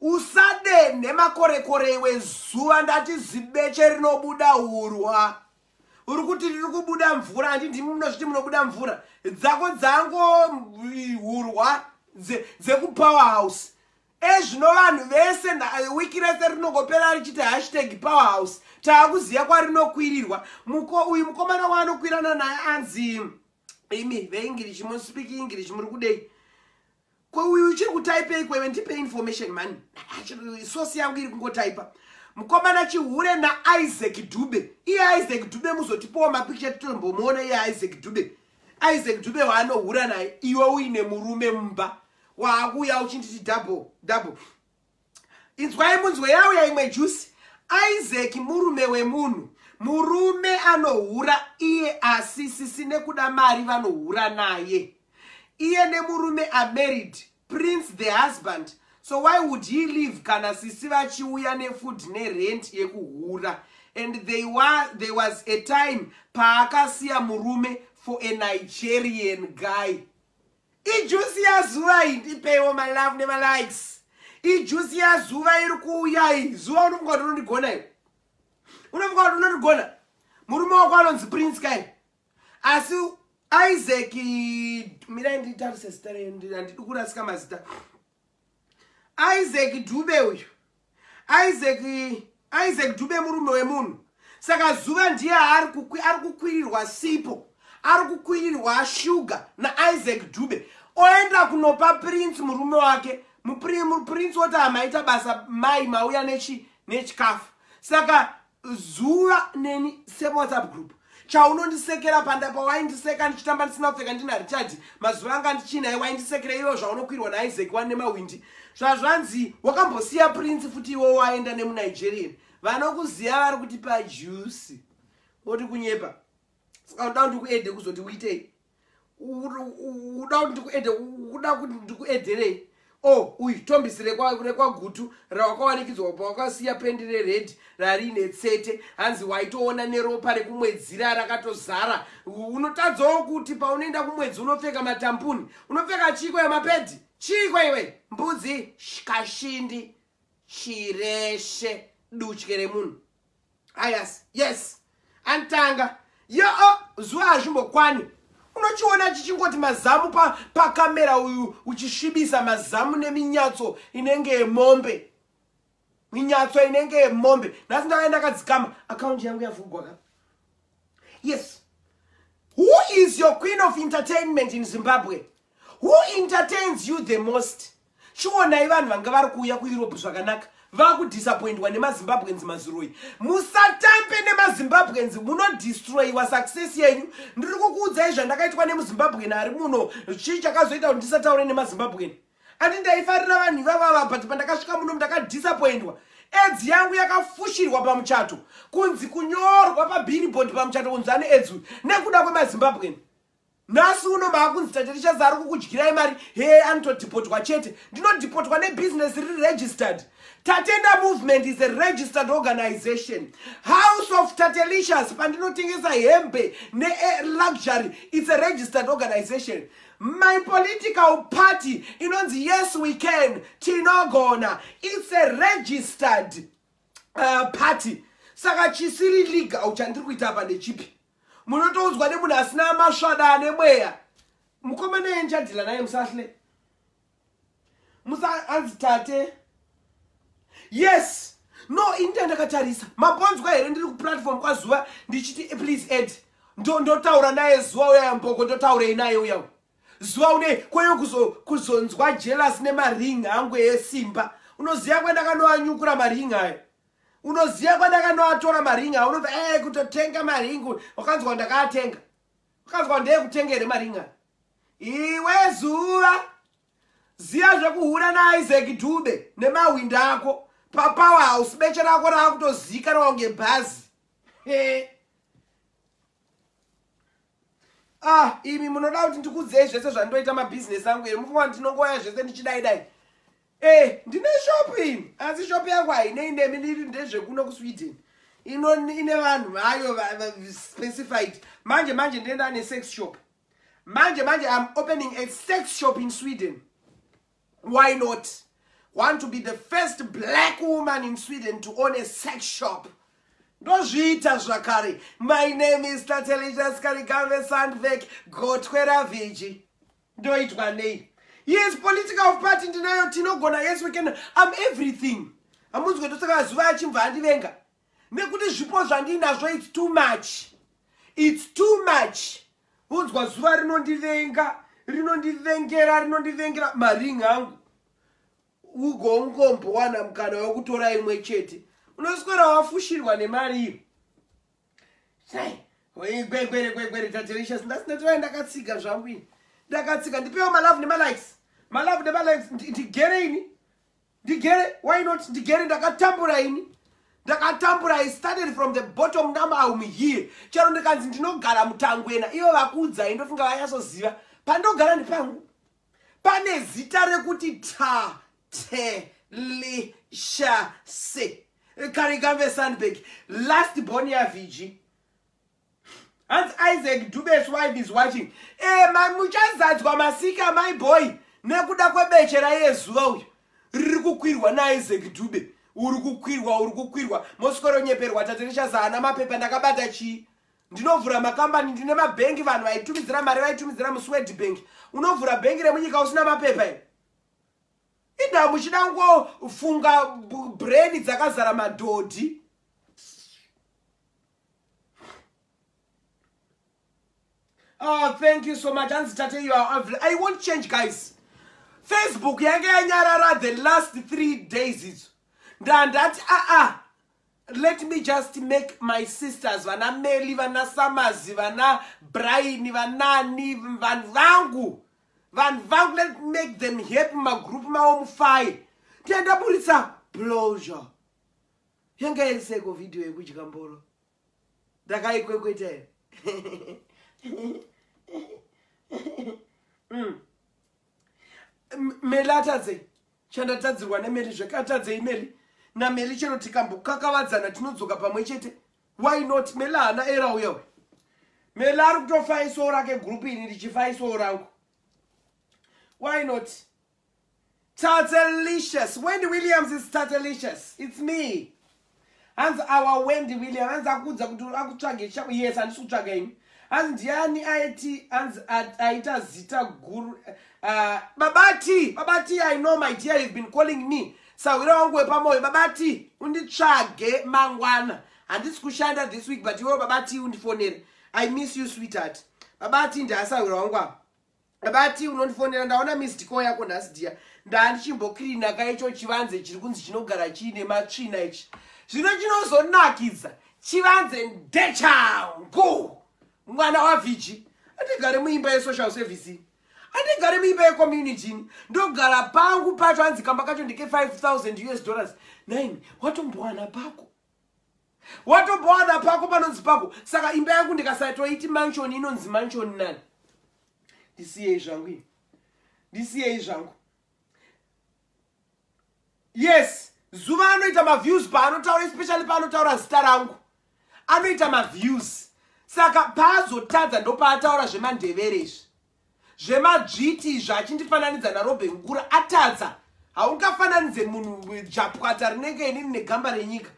A: Usade nemakorekore iwe zuva. Ndati zibeche rinobuda urwa, uri kuti riri kubuda mvura. Handi ndimi munozviti munobuda mvura dzako dzango hurwa dzekupowerhouse. Ezvino vanhu vese wiki rese rinongopera richiti #powerhouse. Taakuziva kwarinokwirirwa. Uyu mukomana waanokwirana naye anzi, imi veEnglish, muspeak English, muri kudei? Uyu uchiri kutaipei kwewe? Ndipe information mani. Sosi yangu iri kungotaipa mukomana chihure naIsaac Dube. Iye Isaac Dube, muzotipowo mapikicha titombomuona. Iye Isaac Dube, Isaac Dube waanohura naye. Iwe uine murume mumba, waakuuya uchinditi double double. Inzwai munzwe, yauya imwe juice. Isaac murume wemunhu, murume anohura iye, asi sisi nekuda mari vanohura naye. Iye nemurume amarried, Prince the husband. So why would he leave kana sisi vachiuya nefood nerent yekuhura? And there was a time paakasiya murume for a Nigerian guy. Ijuice yazuva iyi. Ndipeiwo malove nemalikes. Ijuice yazuva iri kuuya iyi. Zuva, unofunga kuti unondigona iwe? Unofunga kuti unondigona? Murume wako anonzi Prince kai, asi Isaac, mirai nditarise zita, handidi kurasika mazita. Isaac Dube uyu, Isaac, Isaac Dube murume wemunhu. Saka zuva ndiye ari kukwirirwa sipo, ari kukwirirwa shuga naIsaac Dube, oenda kunopa Prince murume wake. Prince woti, "Hamaita basa mai, mauya nechikafu." Saka zuva neni sewhatsapp group chaunondisekera panda pawaindiseka ndichitamba ndisina kupfeka ndina Richard mazuva anga ndichinaye, waindisekera iwo zvaunokwirwa naIsaac wani nemawindi. Zvazvanzi wakambosiya Prince futi, iwo waenda nemuNigerian. Vanokuziva vari kuti pajuice oti kunyepa. Saka uda kuti ndikuedhe kuzoti uitei? Uda kuti ndikuedhe? Uda kuti ndikuedherei? O oh, uyu tombisi rekwaGutu rawakawanikidzwa pawakasiya pendi rered rarine tsete, hanzi waitoona neropa rekumwedzira rakatozara. Unotadzawo kuti paunoenda kumwedzi unopfeka matampon, unopfeka chiko yemapedhi chiko iwe mbudzi kashindi chireshe dutye remunhu. Ayas, yes, antanga yo zuva hazvimbokwani. Unochiona chichingoti mazamu pakamera uyu, uchisvibisa mazamu neminyatso inenge yemombe, minyatso inenge yemombe. Nhasi ndakanga ndakadzikama, akaunti yangu yavhugwa ka. Yes, who is your queen of entertainment in Zimbabwe? Who entertains you the most? Chionai vanhu vanga vari kuuya kuEurope zvakanaka vakudisappointwa nemaZimbabweans mazuroi. Musatambe nemaZimbabweans, munodestroyiwa success yenyu. Ndiri kukuudzai zvandakaitwa nemuZimbabwean ari muno. Chii chakazoita kuti ndisataure nemaZimbabwean? Andi ndaifarira vanhu ivavava, but pandakasvika muno ndakadisappointwa. Edzi yangu yakafushirwa pamuchato, kunzi kunyorwa pabillboard pamuchato kunzi ane edzi, nekuda kwemaZimbabwean. Nhasi uno maakunzi Tatelicious ari kukudyirai mari. He, anotodhipotwa chete. Ndinodhipotwa nebusiness riri registered. Tatenda Movement is a registered organization. House of Tatelicious, pandinotengesa hembe neluxury, it's a registered organization. My political party inonzi Yes We Can, Tinogona, it's a registered party. Saka chisiri legal chandiri kuita apa ndechipi? Munotoudzwa nemunhu asina masvada ane mweya. Mukomana iye ndichadhila naye, musahle musa. Anzi tate, yes, no, ini ndandakatarisa mabonzwa here? Ndiri kuplatform kwaZuva ndichiti, "Please add." Ndotaura naye Zuva uyaya mboko, ndotaurei naye uyawo Zuva une kweyo kuzonzwa jealous nemaring angu esimba. Unoziva kwandakanoanyukura maring ayo? Unoziva kwandakanoatora maring ayo? Unobva e kutotenga maringi. Wakanzwa ndakaatenga? Wakanzwa ndeyekutenga here maring ayo? Iwe Zuva, ziya zvekuhura naIsaac Dube nemahwinda ako paPower House. Beche rako raakutozikanwa kunge bhazi. Ah, imi munoda kuti ndikudzei zvese zvandoita mabhizinesi angu here? Mufunga ndinongoya zvese ndichidai dai? E, ndine shopu ini, asi shopu yangu hainei nemi. Ndiri ndezvekuno kuSweden, ino ine vanhu vayo specified. Manje manje ndinoenda nesex shop. Manje manje I'm opening a sex shop in Sweden. Why not? Want to be the first black woman in Sweden to own a sex shop. Ndozviita zvakare. My name is Tatelicious Karigambe Sandvek, gotwera vhiji. Ndoitwa nei? Yes, political party ndinayo, Tinogona, Yes We Can. Am everything. Hamunzwe? Ndosaka Zuva achimbva andivenga, nekuti zvipo zvandinazvo, it's too much, it's too much. Unzwa, Zuva rinondivenga, rinondivengera, rinondivengera maringi angu. Ugongombowana mukana wekutora imwe chete, unoswera wafushirwa nemari iyo. Gwegwere gwegwere, Tatelicious, ndasina. Ndakatsiga zvangu ini, ndakatsiga. Ndipewo malove nemalikes, malove nemalikes. Ndigere ini, ndigere. Why not? Ndigere, ndakatambura ini, ndakatambura. I started from the bottom, now I'm here. Chero ndikanzi ndinogara mutangwena, ivo vakuudzai, ndofunga vanyatsoziva pandogara ndipangu. Pane zita rekuti Ta Te Li Sha Se Karigambe Sandberg, last born yaVG. Hanzi Isaac Dube's wife is watching. E, muchazadzwa masika, my boy, nekuda kwebeche raiye Zuva uyu riri kukwirwa naIsaac Dube. Uri kukwirwa, uri kukwirwa. Mosikoronyeperwa, Tatelicious haana mapepa. Ndakabata chii? Ndinovhura makambani, ndine mabhengi. Vanhu vaitumidzira mari vaitumidzira muSwedbank. Unovhura bhengi remunyika usina mapepa here? Inda muchida ngofunga breni dzakazara madhodhi. Oh, thank you so much. Hanzi tate, you are, I won't change, guys. Facebook yange yanyarara the last 3 days idzo. Ndandati, aa, ah, let me just make my sisters, vana Meli, vana Samazi, vana Brian, vanani, vanhu vangu, vanhu vangu, let make them happy mumagroup mavo mufai. Ndiandaburitsa blowjob yanga iriseko vhidhiyo yekudya mboro. Ndakaikwekweta here? Meli atadzei? Chandatadzirwa neMeli zvekatadzei? Meli naMeli, chero tikambokakavadzana, tinodzoka pamwe chete. Why not? Meli haana era uya uya. Meli ari kutofaisawo rake group, ini ndichifaisawo rangu. Why not? Tatelicious Wendy Williams is Tatelicious, it's me. Hanzi our Wendy William, hanzi akuudza kuti akutsvage. Yes, handisi kutsvaga ini. Hanzi ndiani aiti, hanzi aita zita guru? Babati, Babati, I know, my dear, you've been calling me. Sawira wangu wepamwoyo, Babati, unditsvage mangwana. Handisi kushanda this week, but iwewo Babati undifonere. I miss you, sweetheart. Babati ndaasawira wangu apa. Babati, unondifonera. Ndaona missed call yako nhasi, dear. Ndandichimbokirina kaicho chivanze chiri kunzi chinogara chiine matsvina ichi. Zvino chinozonakidza, chivanze ndechangu, mwana waVG. Andigare muimba yesocial service, andigare muimba yecommunity ini, ndogara pangu pacho. Hanzi kamba kacho ndeke 5000 US dollars. 9 watombowana pako, watombowana pako panonzi pako. Saka imba yangu ndikasatoiti mansion, inonzi mansion nani? Ndisiyei zvangu ini, ndisiyei zvangu. Yes, Zuva anoita maviews paanotaura, especially paanotaura zita rangu anoita maviews. Saka paazotadza ndopaataura zvemandevere izvi, zvemadzviti izvi, achindifananidza naRobengura. Atadza. Haungafananidze munhu japwata rinenge inini negamba renyika.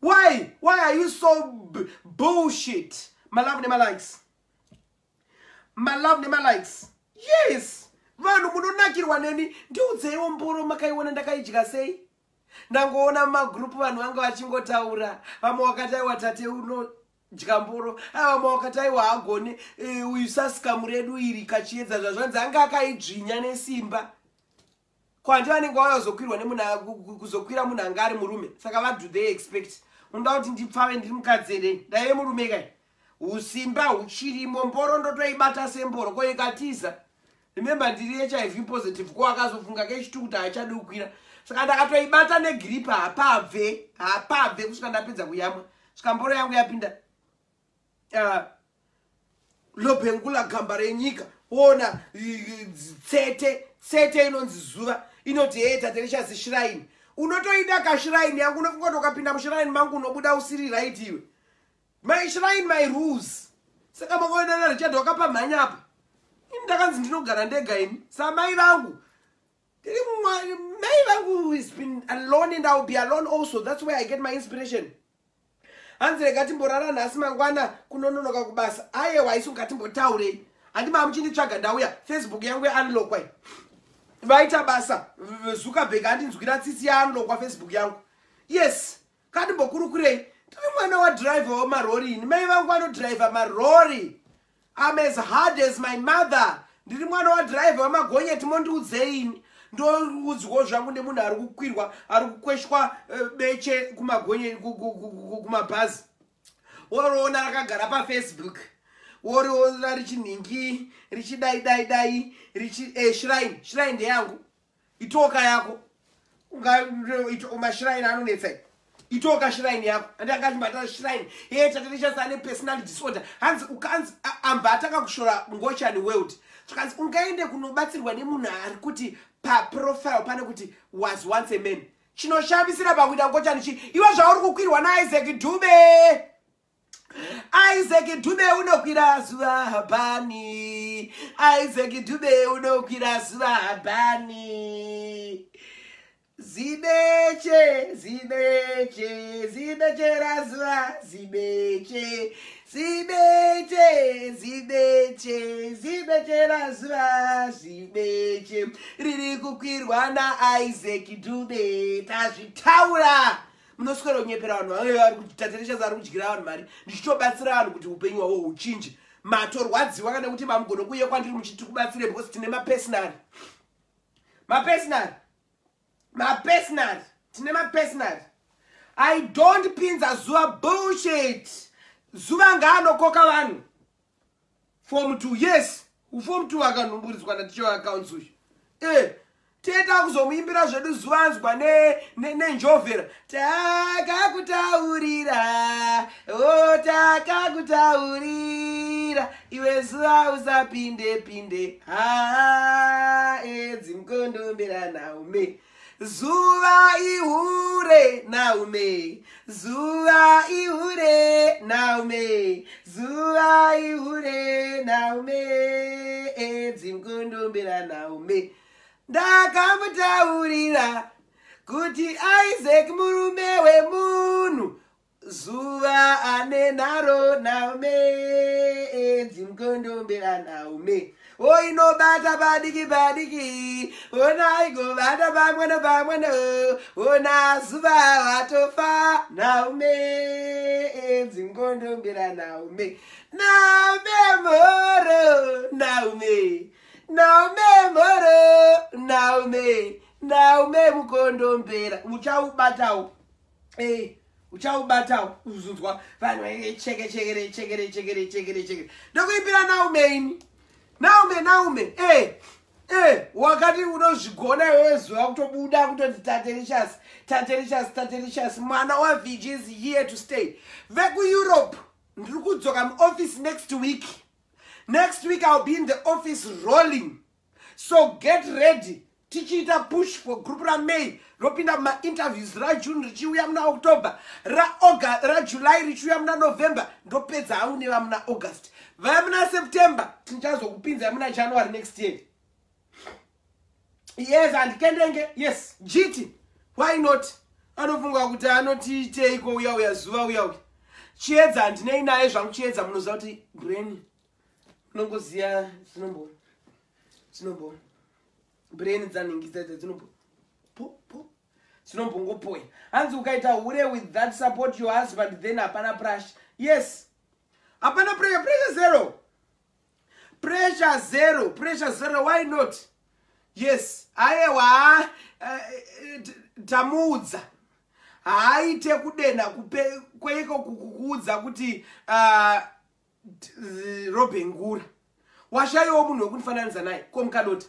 A: Why are you so bullshit? Malove nemalikes, malove nemalikes. Yes, vanhu munonakirwa neni. Ndiudzeiwo, mboro makaiona ndakaidya sei? Ndangoona mumagurupu vanhu vanga vachingotaura. Vamwe vakati, "Aiwa, tate unodya mboro." Vamwe vakati, "Aiwa, hagone uyu sasikamu redu iri kachiedza." Zvazvanzi anga akaidzvinya nesimba. Kwandi vanenge vauya kuzokwirwa nemunhu, kuzokwira munhu anga ari murume. Saka what do they expect? Unoda kuti ndipfave ndiri mukadzi here? Ndaive murume kai. Usimba huchirimo. Mboro ndotoibata semboro. Ko ikatiza? Remember, ndiri HIV positive. Ko akazofunga kechitu kuti haachadi kukwira? Saka ndakatoibata negrip. Hapabve, hapabve kusvika ndapedza kuyamwa, svika mboro yangu yapinda. Lobhengula, gamba renyika. Ona tsete tsete inonzi Zuva inoti, "He, Tatelicious shrine." Unotoida kashrine yangu. Unofunga kuti ukapinda mushrine mangu unobuda usiri right iwe? My shrine, my rules. Saka makaonana Richard wakapa mhanya apa. Ini ndakanzi ndinogara ndega ini samai vangu. Ndiri mai vangu has been alone and I will be alone also. That's where I get my inspiration. Hanzi, "Rega timborara nhasi, mangwana kunononoka kubasa." Ayewa, isu ngatimbotaurei. Handima muchinditsvaga, ndauya. Facebook yangu yaunlockwa. Vaita basa Zuckerberg, andinzwira tsitsi. Yaunlockwa Facebook yangu. Yes, katimbokurukurei. Ndiri mwana wadhiraivha wemarori ini. Mai vangu vanodhiraivha marori. I'm as hard as my mother. Ndiri mwana wadhiraivha wemagonyeti. Mondiudzeini? Ndoudzwawo zvangu nemunhu ari kukwirwa, ari kukweshwa beche kumagonye, kumabhazi. Woriona rakagara paFacebook, woriona richinhingi, richidai dai dai, richi shrine. Shrine ndeyangu. Itoka yako. Mashrine anonetsa. Itoka shrine yako. Andangatimbata shrine ye Tatelicious ane personality disorder. Hanzi ukanzi amba atanga kushora Ngochani World. Zvakanzi ungaende kunobatsirwa nemunhu ari kuti paprofile pane kuti "was once a man". Chinoshamisira pakuita ngochani chi iwe zvauri kukwirwa naIsaac Dube. Isaac Dube unokwira zuva habani. Isaac Dube unokwira zuva habani. Zibeche, zibeche, zibeche razuva, zibeche, zibeche, zibeche, zibeche razuva, zibeche riri kukwirwa naIsaac Dube. Tazvitaura. Munoswera kunyepera vanhu. Vange vari kuti Tatelicious ari kudyira vanhu mari. Ndichitobatsira vanhu kuti upenyu hwavo huchinje. Matorwadziwa kana kuti mamugone kuuye kwandiri muchiti kubatsire because tine mapersonal, mapersonal, mapersonal, tine mapersonal. I don't pinza Zuva bullshit. Zuva ngaanokoka vanhu form 2. Yes, uform 2 akanhumburiswa naticho accounts uyu. Teta kuzomuimbira zvedu zuvanzwa nenjovhera. Takakutaurira o, takakutaurira iwe zuva, usapinde pinde. Ha, edzi mukondombera naume. Zuva ihure naume, zuva ihure naume, zuva ihure naume. Edzi mukondombera naume. Ndakamutaurira kuti Isaac murume wemunhu. Zuva ane nharo naume. Edzi mukondombera naume. O, inobata padiki padiki, ona igobata pamweno pamweno. Ona zuva watofa naume. Edzi mukondombera naume. Naume mhoro naume, naume mhoro naume, naume mukondombera. Uchaubatawo, uchaubatawo. Uzunzwa vanhu cheke chekere chekere chekere chekere chekere. Ndokuimbira naume ini. Naume, naume. Wakati unozvigona iwewe zuva kutobuda kutoti Tatelicious, Tatelicious, Tatelicious, mwana waVG is here to stay. VekuEurope, ndiri kudzoka muoffice next week. Next week I'll be in the office rolling, so get ready. Tichiita push for group raMay ropinda mumainterviews, raJune richiuya muna October, raJuly richiuya muna November. Ndopedza hangu neva muna August, vaya muna September. Tichazokupinzai muna January next year. Yes, handikendenge. Yes, giti, why not? Anofunga kuti anotiiteiko? Uya uya zuva, uya uya Chiedza, handinei naye zvangu. Chiedza, munoziva kuti brain, munongoziva dzinombo brain dzanhingi dzinombo po po dzinombongopoya. Hanzi ukaita hure with that support your husband, then hapana pressure. Yes, hapana pressure. Pressure zero, pressure zero, pressure zero. Why not? Yes, aiwa, tamuudza haaite kudena kweiko kukuudza kuti Robengura washayiwo munhu wekunifananidza naye. Ko mukadota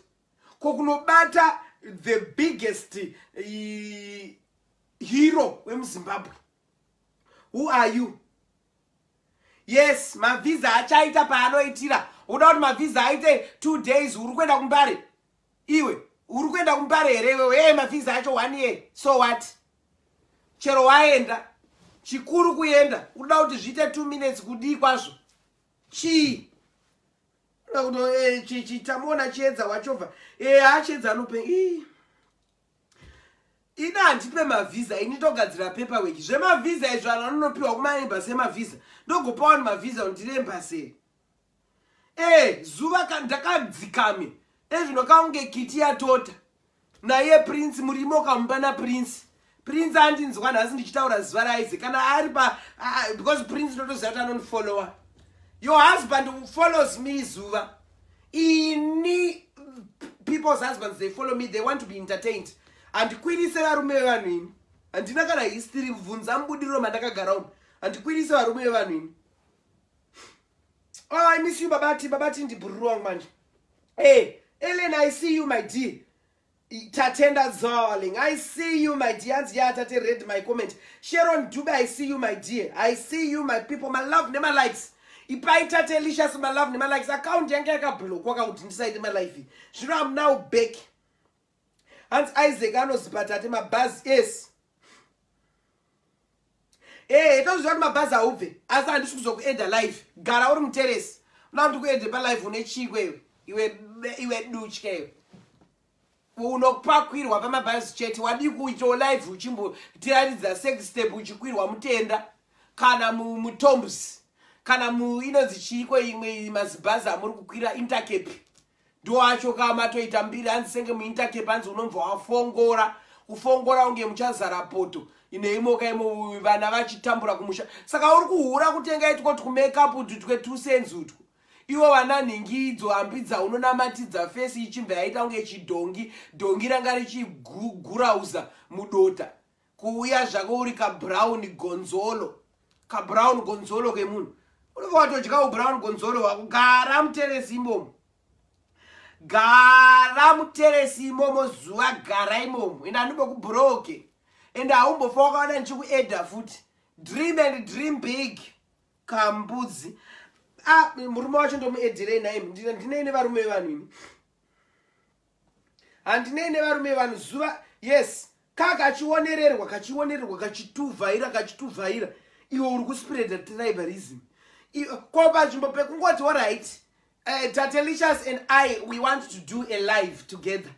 A: ko kunobata the biggest hero wemuZimbabwe? Who are you? Yes, mavhiza achaita paanoitira. Uda kuti mavhiza aite 2 days? Uri kuenda kuMbare iwe? Uri kuenda kuMbare here iwewe? E, mavhiza acho one year, so what? Chero waenda, chikuru kuenda. Uda kuti zviite 2 minutes? Kudii kwazvo? Chii? Tamuona Chiedza wachobva. E, aChiedza anope. Ina handipe mavhisa ini, togadzira paperwork. Zvemavhisa izvo, vanhu vanonopiwa kumaembassy emavhisa. Ndogopa vanhu mavhisa, ndiri embassy. E, zuva ndakadzikame ezvino kaunge kiti yatota naiye Prince murimo kamupa naPrince. Prince andinzwa nhasi ndichitaura zuva raize kana ari pa, because Prince ndotoziva kuti anondifollowa. Your husband follows me, zuva ini. People's husbands, they follow me. They want to be entertained. Handikwirise varume vevanhu ini, handina kana history. Bvunza mubudiriro mandakagara umu, handikwirise varume vevanhu ini. Oh, I miss you, babati. Babati ndibhururu wangu manje. Hey Ellen, I see you, my dear. Tatenda darling, I see you, my dear. Hanzi ya tate, read my comment. Sharon Dube, I see you, my dear. I see you, my people. My love nemalikes, ipai Tate Licious my love nemalikes. Account yange yakablockwa kakuti ndisaite malive. Zvino am now back. Hanzi Isaac anozipa tate mabhazi. Yes, ee, toziva kuti mabhazi haubve, asi handisi kuzokuenda live. Gara uri muteresi. Unoda kuti kuende palive? Une chikwe iwe? Iwe dutye iwe, unopakwirwa pamabhazi chete. Wadii kuitawo live uchimbotiratidza sex step uchikwirwa mutenda kana mutombs kana inonzi chiiko imwe mazibhazi amuri kukwira? Intercape ndo acho kamatoita mbiri. Hanzi senge muIntercape, hanzi unobva wafongora kufongora unge muchazara poto neimoka imo, vana vachitambura kumusha. Saka uri kuhura kutenga itwo tumakeup tutwe 2 cents utwo. Ivo vana nhingi idzo hambi dzaunonamatidza face ichibva yaita kunge chidhongi, dhongi ranga richigurauza mudota. Kuuya zvako uri kabrown gonzolo, kabrown gonzolo kemunhu. Unobva watodya ubrown gonzolo hwako. Gara muteresi imomo, gara muteresi imomo zuva, gara imomo. Ende handimbokubhuroke, ende haumbofa wakaona ndichikuedha futi. Dream and dream big, kambudzi. Ah, murume wacho ndomuedherei naye? Ndinei nevarume vevanhu ini? Handinei nevarume vevanhu zuva. Yes, kakachionererwa, kachionererwa, kachituvhaira, kachituvhaira. Iwe uri kuspreada tribalism ko panzvimbo pekungoti, alright, Tatelicious and I, we want to do a live together,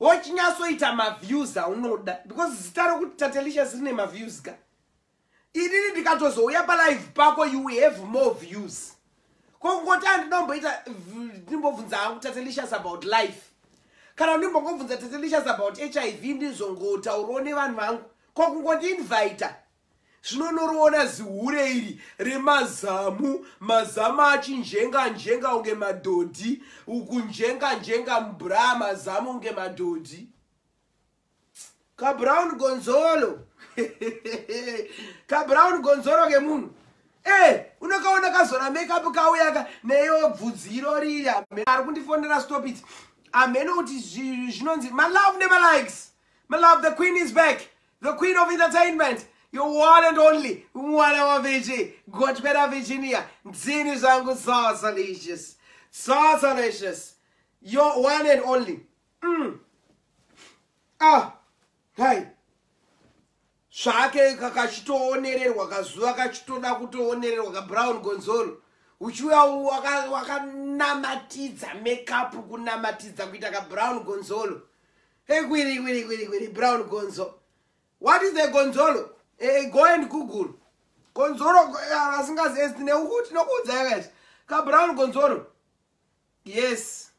A: wochinyatsoita maviews aunoda, because zita rokuti Tatelicious rine maviews ka. Inini ndikatozouya palive pako, you have more views. Kokungoti handinomboita, ndimbobvunza hangu Tatelicious about life, kana ndimbongobvunza Tatelicious about HIV, ndizongotaurawo nevanhu vangu. Kokungondiinvita, zvinonoroona zihure iri remazamu, mazamu achinjenga njenga unge madhodhi, ukunjenga njenga mubra, mazamu unge madhodhi, kabrown gonzolo, kabrown gonzolo kemunhu. E, unokaona kazora makeup, kauyaka neyo bvudzi iro riri. Ari kundifonera, stop it. Hameno kuti zvinonzi malove nemalikes, malove. The queen is back, the queen of entertainment. Your one and only mwana waVG, gotwe raVirginia, ndini zvangu Zazalicious, Zazalicious, your one and only. Ah, hai zvake kakachitoonererwa kazuva, kachitoda kutoonererwa kabrown gonzolo, uchiuya wakanamatidza makeup, kunamatidza kuita kabrown gonzolo. Ekwiri kwiri kwiri kwiri, brown gonzo. What is the gonzolo? Go and Google gonzolo. Asingazivi tinokuudzai kaizvi kabrown gonzolo. Yes.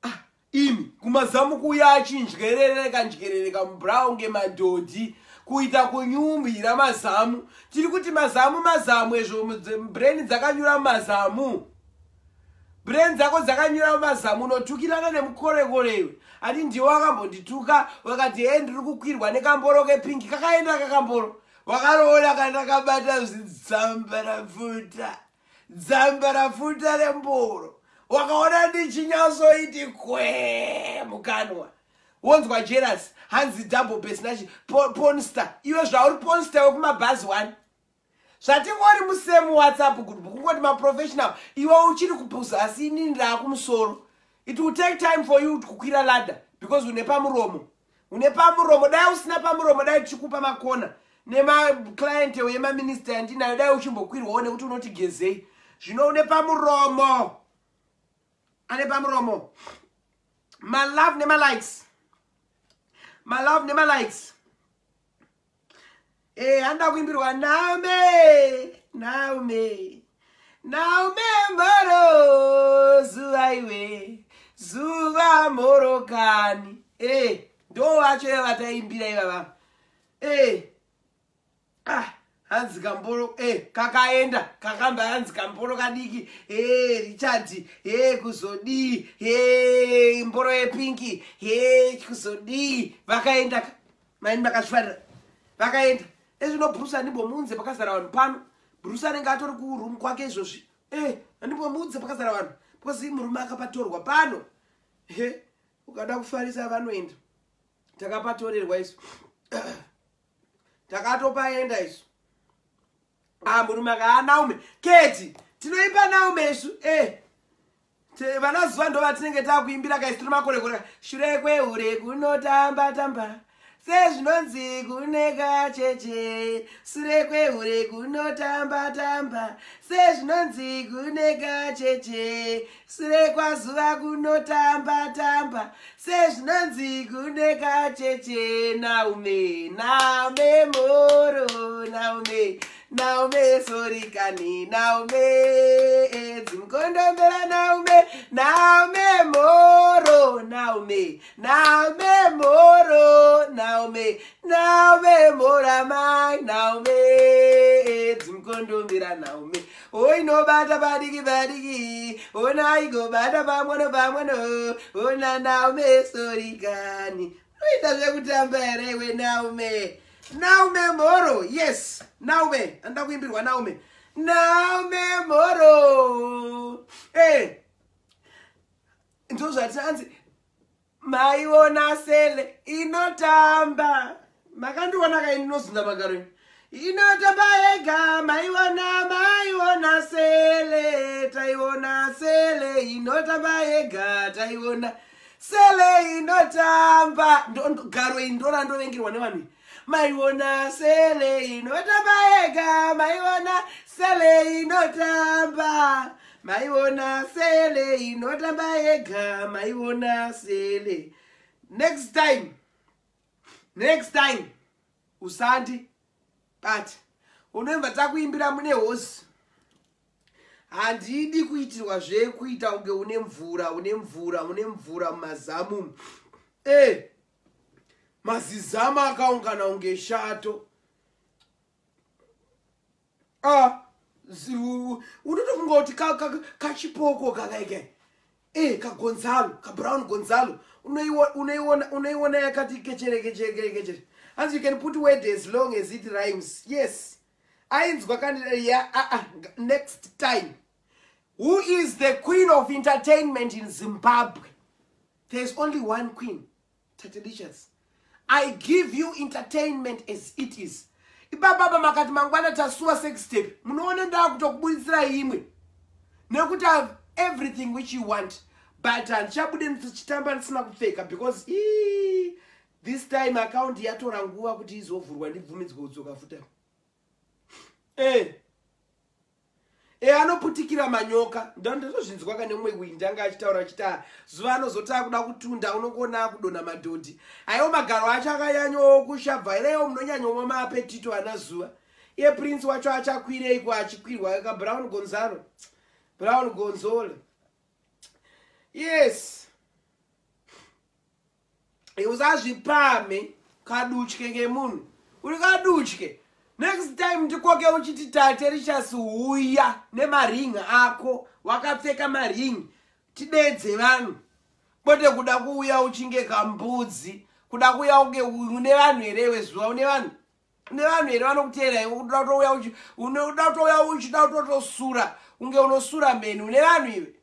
A: Ah, imi kumazamu kuya achindyerereka ndyerereka mubrown ngemadhodhi, kuita kunyumbira mazamu. Tiri kuti mazamu, mazamu ezvo, brain dzakanyura mumazamu, brain dzako dzakanyura mumazamu. Unotukirana nemukorekorewe ati ndiwe wakambondituka, wakati he, ndiri kukwirwa nekamboro kepink. Kakaenda kakamboro wakaroona kandakabata zvidzambarafuta, dzambarafuta remboro. Wakaona ndichinyatsoiti kwe mukanwa, wonzwa jealous, hanzi double personality, pornstar. Iwe zvauri pornstar wekumabhazi one, zvatingori musame WhatsApp group, kungoti maprofessional, iwe uchiri kupuza, asi inini ndaakumusoro. It will take time for you kukwira ladder because une pamuromo, une pamuromo. Dai usina pamuromo, dai tichikupa makona nemaclient yemaminista yandinayo, dai uchimbokwirwawo nekuti unoti gezei. Zvino une pamuromo, ane pamuromo. Malove nemalikes, malove nemalikes. Handa kuimbirwa Naume, Naume, Naume moro, zuva iwe, zuva morokani. Ndo vacho vataimbira ivava. Ah, hanzi kamboro kakaenda kakamba, hanzi kamboro kadiki. Richard, kuzodii? Mboro yepink, kuzodii? Vakaenda maini, vakazvifarira, vakaenda. Ezvino Bruce handimbomuunze pakazara vanhu pano. Bruce anenge atori kuroom kwake izvozvi. Handimbomuunze pakazara vanhu because murume akapatorwa pano. He, ukada kufarisa vanoenda, takapatorerwa isu, takatopaenda isu. Ah, murume aka Naume keti, tinoimba Naume isu. Vana zuva ndo vatinenge takuimbira kaisi. Tiri makorekore, shure kwehure kunotamba tamba sezvinonzi kune kacheche, sure kwehure kunotamba tamba sezvinonzi kune kacheche, sure kwazuva kunotamba tamba sezvinonzi kune kacheche. Naume, Naume moro, Naume, Naume sorikani, Naume dzimukondombera, Naume, Naume moro, Naume, Naume moro, Naume, Naume moramai, Naume dzimukondombera, Naume oinobata padiki padiki, ona igobata pamwano pamwano, ona Naume sorikani. Unoita zvekutamba here iwe? Naume, Naume moro. Yes, Naume anoda kuimbirwa Naume, Naume moro. Ndo zvati anzi maiona sele inotamba, makandiona kai ndinozunda magaro, inotamba yega. Maiona, maiona sele, taiona sele inotamba yega, taiona sele inotamba. Garo iyi ndora ndovengerwa nevanhu. Maiona sele inotamba yega, maiona sele inotamba, maiona sele inotamba yega, maiona sele. Next time, next time usandi but unoimba takuimbira mune hosi. Handidi kuitirwa zvekuita kunge une mvura, une mvura, une mvura mumazamu. Mazizama akaungana kunge shato. Ah, unotofunga kuti kachipoko kakaike, kagonzalo, kabrown gonzalo. Unoiona yakati kechere kechere kechere. As you can put word as long as it rhymes. Yes, ainzwa kandi ya. Next time, who is the queen of entertainment in Zimbabwe? There's only one queen, Tatelicious. I give you entertainment as it is. Ipapapa makati mangwana tasuwa sex tape, munoona ndakutokubuditsira imwe, nekuti I have everything which you want. But handichabude ndichitamba ndisina kupfeka, because ii, this time account yatora nguva kuti izovhurwa, ndibvumidzwe kudzoka futa. E anoputikira manyoka. Ndandozvinzwa kane umwe windi anga achitaura achiti, "Ah, zuva anozoti akuda kutunda, unongoona akudonha madhodhi." Aiwo, magaro acho akanyanyawo kushabva irewo. Munonyanyomwa maapetito ana zuva. Iye Prince wacho achakwireiko achikwirwa kaBrown Gonzalo, Brown Gonzola? Yes, usazvipamhe, kadutye kemunhu, uri kadutye. Next time ndikoke uchiti, "Tate Richas, uya nemaringi ako, wakapfeka maringi, tidedze vanhu," kwete kuda kuuya uchinge kambudzi, kuda kuuya unge une vanhu here? Wezuva, une vanhu? Une vanhu here vanokuteera iwe? Uda kutouya, unoda kutouya uchida kutotosura unge unosura mheni. Une vanhu iwe?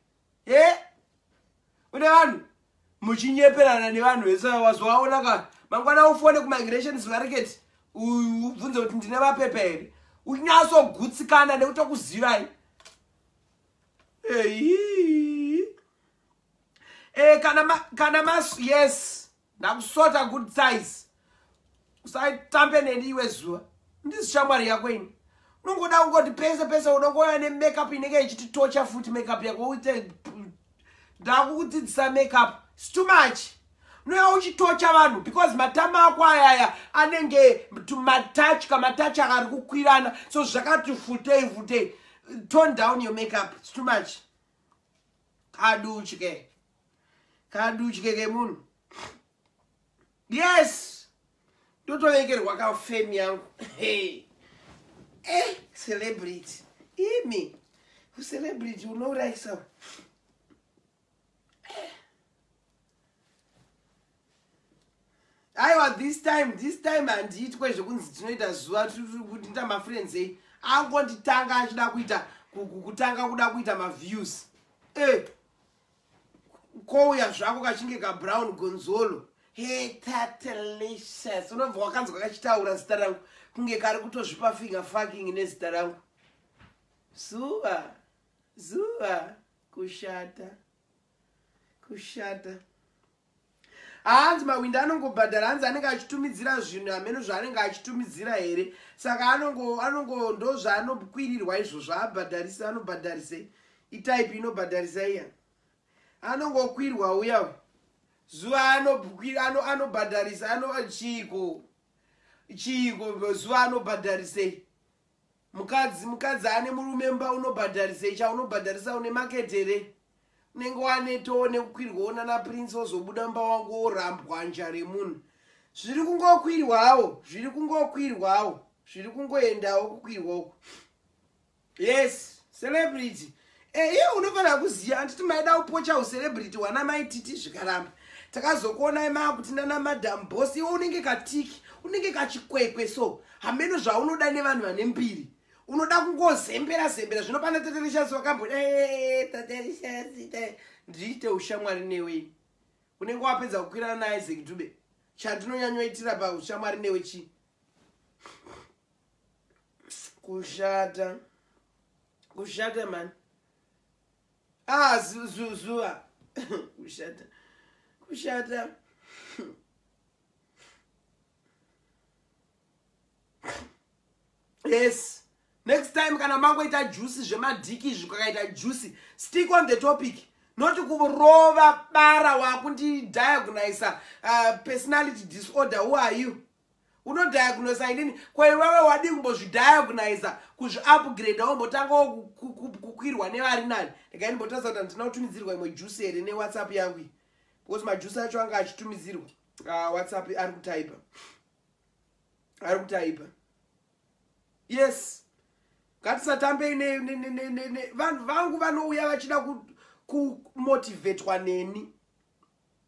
A: E, une vanhu? Muchinyeperana nevanhu vese. Wazovaona ka mangwana ufone kumigration zuva reketi, ubvunze kuti ndine mapepa here, unyatsogutsikana nekutokuzivai. Ei e, kana mas, yes, ndakusota good size. Usatambe neni iwe zuva, ndisi shamwari yako ini. Unongoda kungoti pese pese unongouya nemakeup inenge ichititocha futi. Makeup yako uite, ndakukudzidzisa makeup. It's too much. Unouya uchitocha vanhu because matama ako ayaya anenge matatya, matatya ari kukwirana, so zvakati futei futei. Tone down your makeup, it's too much. Kadutye, kadutye kemunhu. Yes, ndotovekerwa kafame yangu. Hey. Celebrity imi, ucelebrity unourayisa. Aiwa, this time, this time handiitwe zvekunzi tinoita zuva tinoita mafriends ei. Angonditanga achida kuita kutanga kuda kuita maviews. Kouya zvako kachinge kaBrown Gonzolo. Hey, Tatelicious, unobva wakanzwa kachitaura zita rangu kunge kari kutozvipa finger fucking nezita rangu. Zuva, zuva, kushata, kushata. Hanzi mawindi anongobhadhara, hanzi anenge achitumidzira zvinhu, hameno zvaanenge achitumidzira here. Saka anongo ndo zvaanokwirirwa izvozvo, abhadharisa. Anobhadharisei? Itype inobhadharisa iya, anongokwirwa uya zuva. Anobhadharisa ano chiiko, chiiko? Zuva anobhadharisei? Mukadzi, mukadzi ane murume mba, unobhadharisei? Chaunobhadharisa, une market here? Unenge wanetowo nekukwirwawo nana Prince, wozobuda mba wangu worambwa nja remunhu. Zviri kungokwirwawo, zviri kungokwirwawo, zviri kungoendawo kukwirwa uku. Yes, celebrity. Iye unofanira kuziva, handiti maida kupocha ucelebrity wana Maititi, zvikaramba. Takazokuonai maakuti nana Madam Boss. Iwe unenge katiki, unenge kachikwekwe, so hameno zvaunoda nevanhu vane mbiri. Unoda kungozembera zembera. Zvino pana Tatelicious wakamboda, "Tatelicious, ndiite ushamwari newe." Unenge wapedza kukwirana naIsaac Dube. Chandinonyanyoitira paushamwari newe chii? Kushata, kushata mani. Ah, zuva, kushata, kushata. Yes, next time kana mangoita juice zvemadhiki izvi, kakaita juice, stick on the topic, not kurova bara wakundidiagnosa personality disorder. Who are you unodiagnosa inini? Kwaiwewe wadi kumbozvidiagnosa, kuzviupgrade, wombotangawo kukwirwa nevari nani. Regai ndimbotarisa kuti handina kutumidzirwa imwe juice here neWhatsApp yangu iyi, because majuice acho anga achitumidzirwa. WhatsApp ari kutaipa, ari kutaipa. Yes, ngatisatambei. Vanhu vangu vanouya vachida kumotivetwa neni.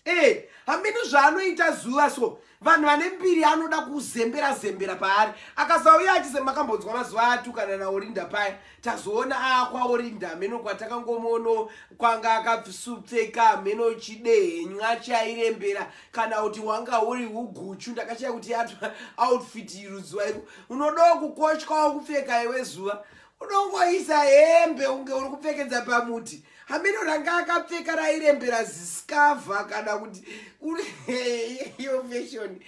A: E hameno zvaanoita zuva so vanhu vane mbiri anoda kuzembera zembera paari akasauya achize makambonzwa mazuva atukana naOrinda paya tazoona akwaOrinda hameno kwatakangomono kwanga akapfeka hameno chidehenywa chairembera kana kuti wanga uri uguchu ndakashaya kuti outfit iruzuva iko unodawo kukotywawo kupfeka iwe zuva unongoisa hembe unge uri kupfekedza pamuti hameno ranga akapfeka rairembera ziskavha kana kuti iyo fashion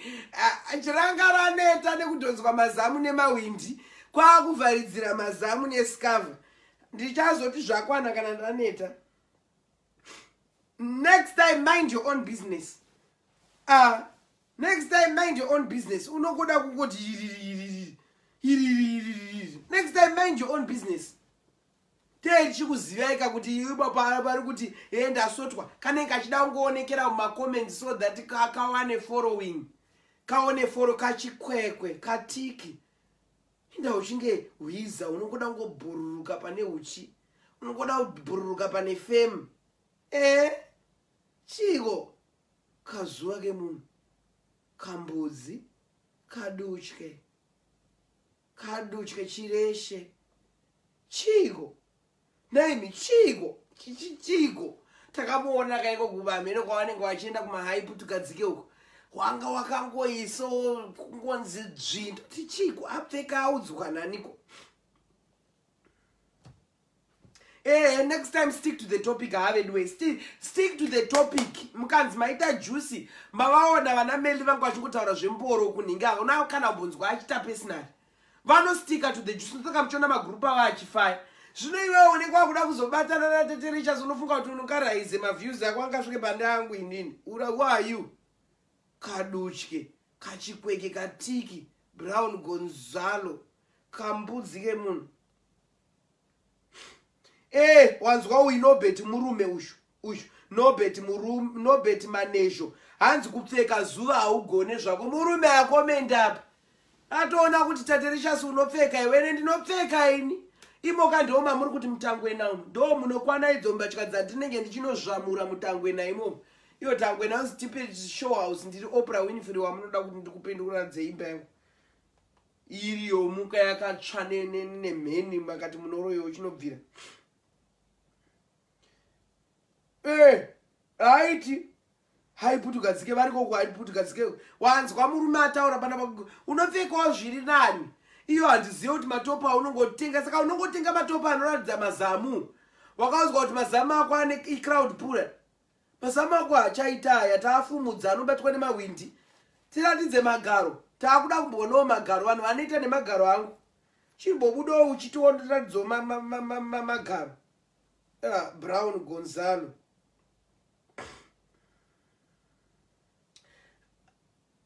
A: chiranga raneta nekudhonzwa mazamu nemawindi kwaakuvharidzira mazamu neskavha ndichazoti zvakwana kana ndaneta. Next time mind your own business. Next time mind your own business. Unokoda kungoti iriri iriri iriri. Next time mind your own business. Tichikuzivaika kuti iwe pari kuti e ndasotwa kanenge kachida kungoonekera mumacomments so that kawane following kaone follow kachikwekwe katiki inda uchinge hwiza unongoda kungobhururuka pane uchi unongoda kubhururuka pane fame e chiko kazuva kemunhu kambudzi kadutye kadutye chireshe chiko naimi chiko chiko takamuona kaiko kuva mheno kwavanenge vachienda kumahaiputukadzike uko wanga wakangoiso kungonzi dzvindo tichiko apfeka audzwa naniko. Next time stick to the topic haveduwe stick to the topic mukanzi maita juicy mavaona vana meli vangu vachingotaura zvemboro kunhingi una kana kumbonzwa achita personally vanosticka to the juice saka muchiona magurupu avo achifaya zvino iwewo unenge wakuda kuzobatana nateterechas unofunga kuti unongaraize maviews ako angasvike pande angu inini who are you kadutye kachikweke katiki Brown Gonzalo kambudzi kemunhu e wanzwa uyu Nobert murume ushu ushu Nobert murume Nobert Manezho hanzi kupfeka zuva haugone zvako murume akomenda apa atoona kuti taterishasi unopfeka iwene ndinopfeka ini imoka ndo mamuri kuti mutangwena umu ndo munokwana idzo mbatya dzandinenge ndichinozvamura mutangwena imomo iyo tangwena unzi tipe show house ndiri Oprah Winfrey wamunoda kuti ndikupindura dzeimba yangu iriyo muka yakatsva nemheni makati munoroyo chinobvira haiti haiputugadzike variko kuhaiputugadzike wanzwa murume ataura pana unopfekawo zviri nani iyo handizive kuti matopo aunongotenga saka unongotenga matopo anoratidza mazamu wakauzwa kuti mazamu ako ane icrowd puller mazamu ako hachaita aya taafumudza anobatwa nemawindi tiratidze magaro taakuda kumboonawo magaro vanhu vanoita nemagaro angu chimbobudawo uchitiratidzawo magaro Brown Gonzalo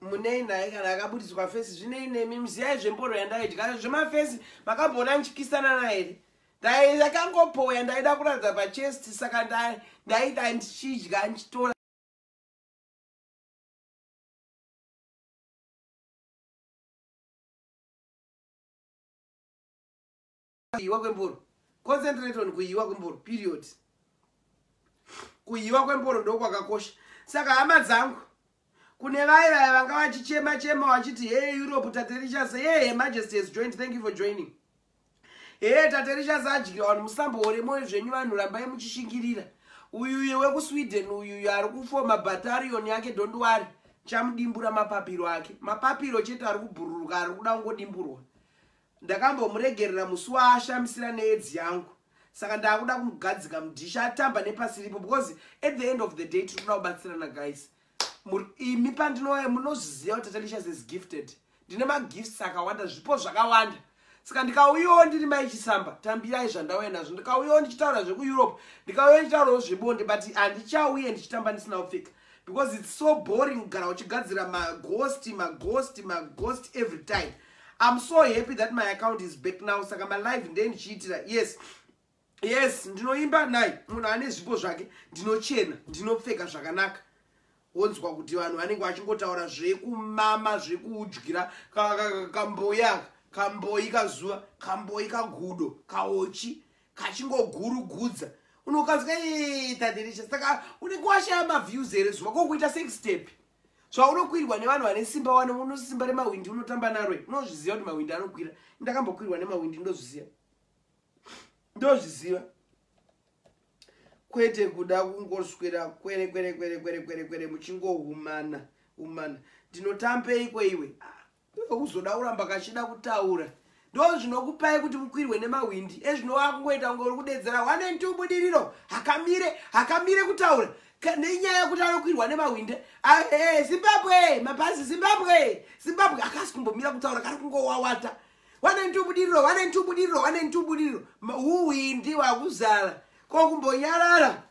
A: munei naye kana akabudiswa face zvinei nemi muziyai zvemboro yandaidya zvemafesi makamboona ndichikisana naye here ndakangopoya ndaida kuratidza pachest saka ndaida ndichidya ndichitora kuyiwa kwemboro concentrate on kuyiwa kwemboro period kuyiwa kwemboro ndokwakakosha saka hama dzangu kune vai vaya vanga vachichema chema vachiti hey Europe taterishas hey Majesty has joined thank you for joining hey taterishas adyiwa vanhu musamboore mwoyo zvenyu vanhu rambai muchishingirira uyuye wekuSweden uyuyu ari kufoma battalion yake don't worry chamudimbura mapapiro ake mapapiro chete ari kubhururuka ari kuda kungodimburwa ndakambomuregerera musi waashamisira needzi yangu saka ndaakuda kumugadzika mudhishi atamba nepasiripo because at the end of the day tiri kuda kubatsirana guys imi pandinouya munozviziva kuti Tatelicious is gifted ndine magifts akawanda zvipo zvakawanda saka ndikauyawo ndiri maichisamba tambirai zvandauya nazvo ndikauyawo ndichitaura zvekuEurope ndikauya ndichitaurawo zvebonde but handichauye ndichitamba ndisina kupfeka because it's so boring kugara uchigadzira maghost maghost maghost every time. I'm so happy that my account is back now saka malive ndee ndichiitira yes yes ndinoimba nai munhu ane zvipo zvake ndinochena ndinopfeka zvakanaka wonzwa kuti vanhu vanenge vachingotaura zvekumama zvekuudyira kamboya kamboi kazuva kamboi kagudo kaochi kachingogurugudza. Unokanzwa tadirisha, saka unenge washaya maviews here zuva kokuita sex tape zvaunokwirwa nevanhu vane simba? Wane unosimba remahwindi, unotamba naro. Unozviziva kuti mahwindi anokwira. Ndakambokwirwa nemahwindi, ndozviziva, ndozviziva. Kwete kuda kungoswera kwere kwere kwere kwere kwere kwere muchingohumana humana. Ndinotambeiko iwe? Ah, uzoda kuramba kachida kutaura. Ndo zvinokupai kuti mukwirwe nemahwindi ezvino. Wakungoita kunge uri kudedzera 1 and 2 Budiriro. Hakamire, hakamire kutaura nenyaya yekuti anokwirwa nemahwindi. Ah, Zimbabwe mabhazi, Zimbabwe, Zimbabwe. Akasi kumbomira kutaura, kari kungowawata 1 and 2 Budiriro, 1 and 2 Budiriro, 1 and 2 Budiriro. Huhwindi hwakuzara. Kokumbonyarara,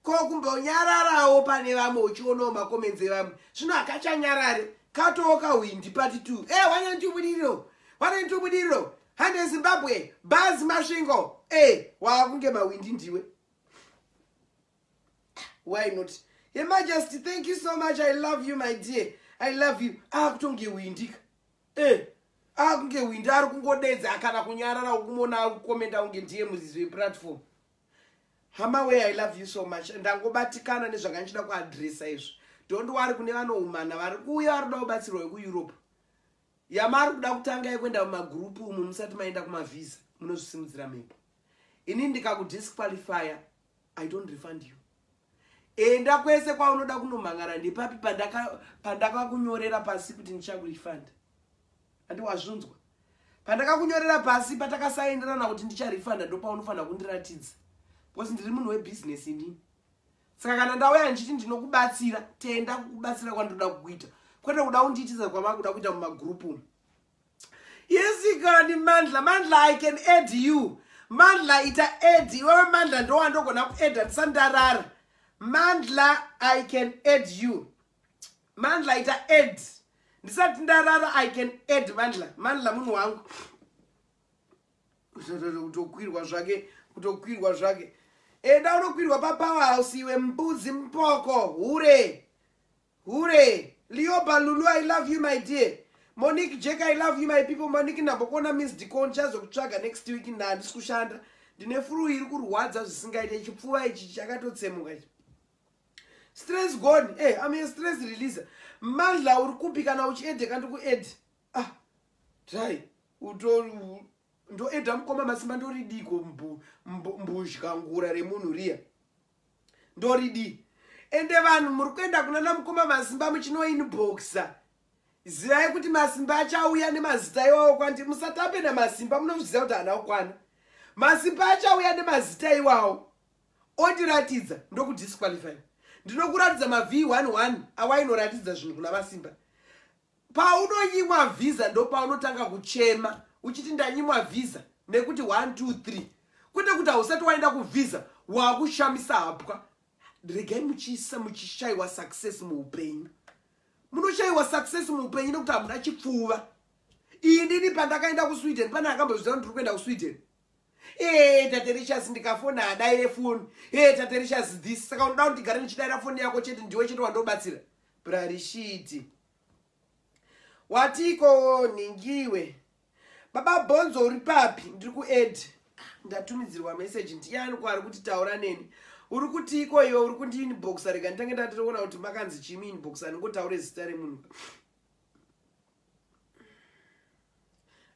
A: kokumbonyararawo pane vamwe uchionawo macomments evamwe. Zvino hakachanyarare, katoo kahwindi part 2. E 1 and 2 Budiriro, 1 and 2 Budiriro, hande Zimbabwe bhazi Masvingo. E waakunge mahwindi ndiwe. Why not? Your Majesty, thank you so much. I love you, my dear, I love you. Akutonge windika e akunge windi, ari kungodedza kana kunyarara. Ukumona akukomenda kunge ndiye muzizi weplatform. Hama way, I love you so much. Ndangobatikana nezvanga ndichida kuadresa izvo. Don't worry, kune vanoumana vari kuuya, vari kuda kubatsirwa vekuEurope, yamari kuda kutanga yekuenda mumagurupu umu musati maenda kumavhisa, munozvisimudzira mhepo. Ini ndikakudisqualifya, I don't refund you. Enda kwese kwaunoda kunomhangara. Ndepapi pandakakunyorera pasi kuti ndichakurefund? Handi wazvinzwa? Pandakakunyorera pasi, patakasaenderana kuti ndicharefunda, ndopaunofanira kundiratidza, because ndiri munhu webhizinesi inini. Saka kana ndauya ndichiti ndinokubatsira, tenda kukubatsira kwandinoda kukuita, kwete kuda kundiitisa kwamakuda kuita mumagurupu umu. Yesikani Mandla, Mandla, I can add you. Mandla, ita add iwewe. Mandla, ndowandogona kuadda tisandarara. Mandla, I can add you. Mandla, ita add ndisati ndarara. I can add Mandla. Mandla munhu wangu. Kutokwirwa zvake, kutokwirwa zvake. Enda unokwirwa paPowerhouse iwe mbudzi, mupoko, hure, hure. Lioba Lulu, I love you, my dear. Monique Jack, I love you, my people. Monique, ndambokuona missed call, ndichazokutsvaga next week. Ndandisi kushanda, ndine flu iri kurwadza zvisingaite. Chipfuva ichi chakatotsemuka ichi. Stress gone. Hey, I'm a stress releaser. Mandla, uri kupi? Kana uchiedheka, ndikuadd. Ah, try uto ndoedha mukoma Masimba. Ndoridiko mbudyangura remunhu riya? Ndoridi? Ende vanhu muri kuenda kuna namukoma Masimba muchinoinboxa, zivai kuti Masimba achauya nemazita iwawo kwandi. Musatambe naMasimba, munozviziva kuti haana kukwana. Masimba achauya nemazita iwawo ondiratidza, ndokudisqualify. Ndinokuratidza mav11 awainoratidza zvinhu kuna Masimba. Paunonyimwa vhisa, ndo paunotanga kuchema uchiti ndanyimwa vhisa nekuti 1 2 3, kwete kuti hausati waenda kuvhisa wakushamisa hapwa. Regai muchiisa, muchishayiwa success muupenyu. Munoshayiwa success muupenyu nekuti hamuna chipfuva. Iyi ndini pandakaenda kuSweden, pane akambozviziva kuti ndiri kuenda kuSweden? E Taterishas, ndikafona hadaire foni. E Taterishas, this. Saka unoda kuti ndigare ndichidaira foni yako chete? Ndiwe chete wandobatsira? Brarishiti watiko ningiwe. Baba Bhonzo, uri papi? Ndiri kuadd. Ndatumidzirwa meseji, ndiani kwaari kuti taura neni? Uri kutiko iwe? Uri kundiinboxa? Rega nditange ndatoona kuti makanzi chimi inbox. Andingotaure zita remunhu.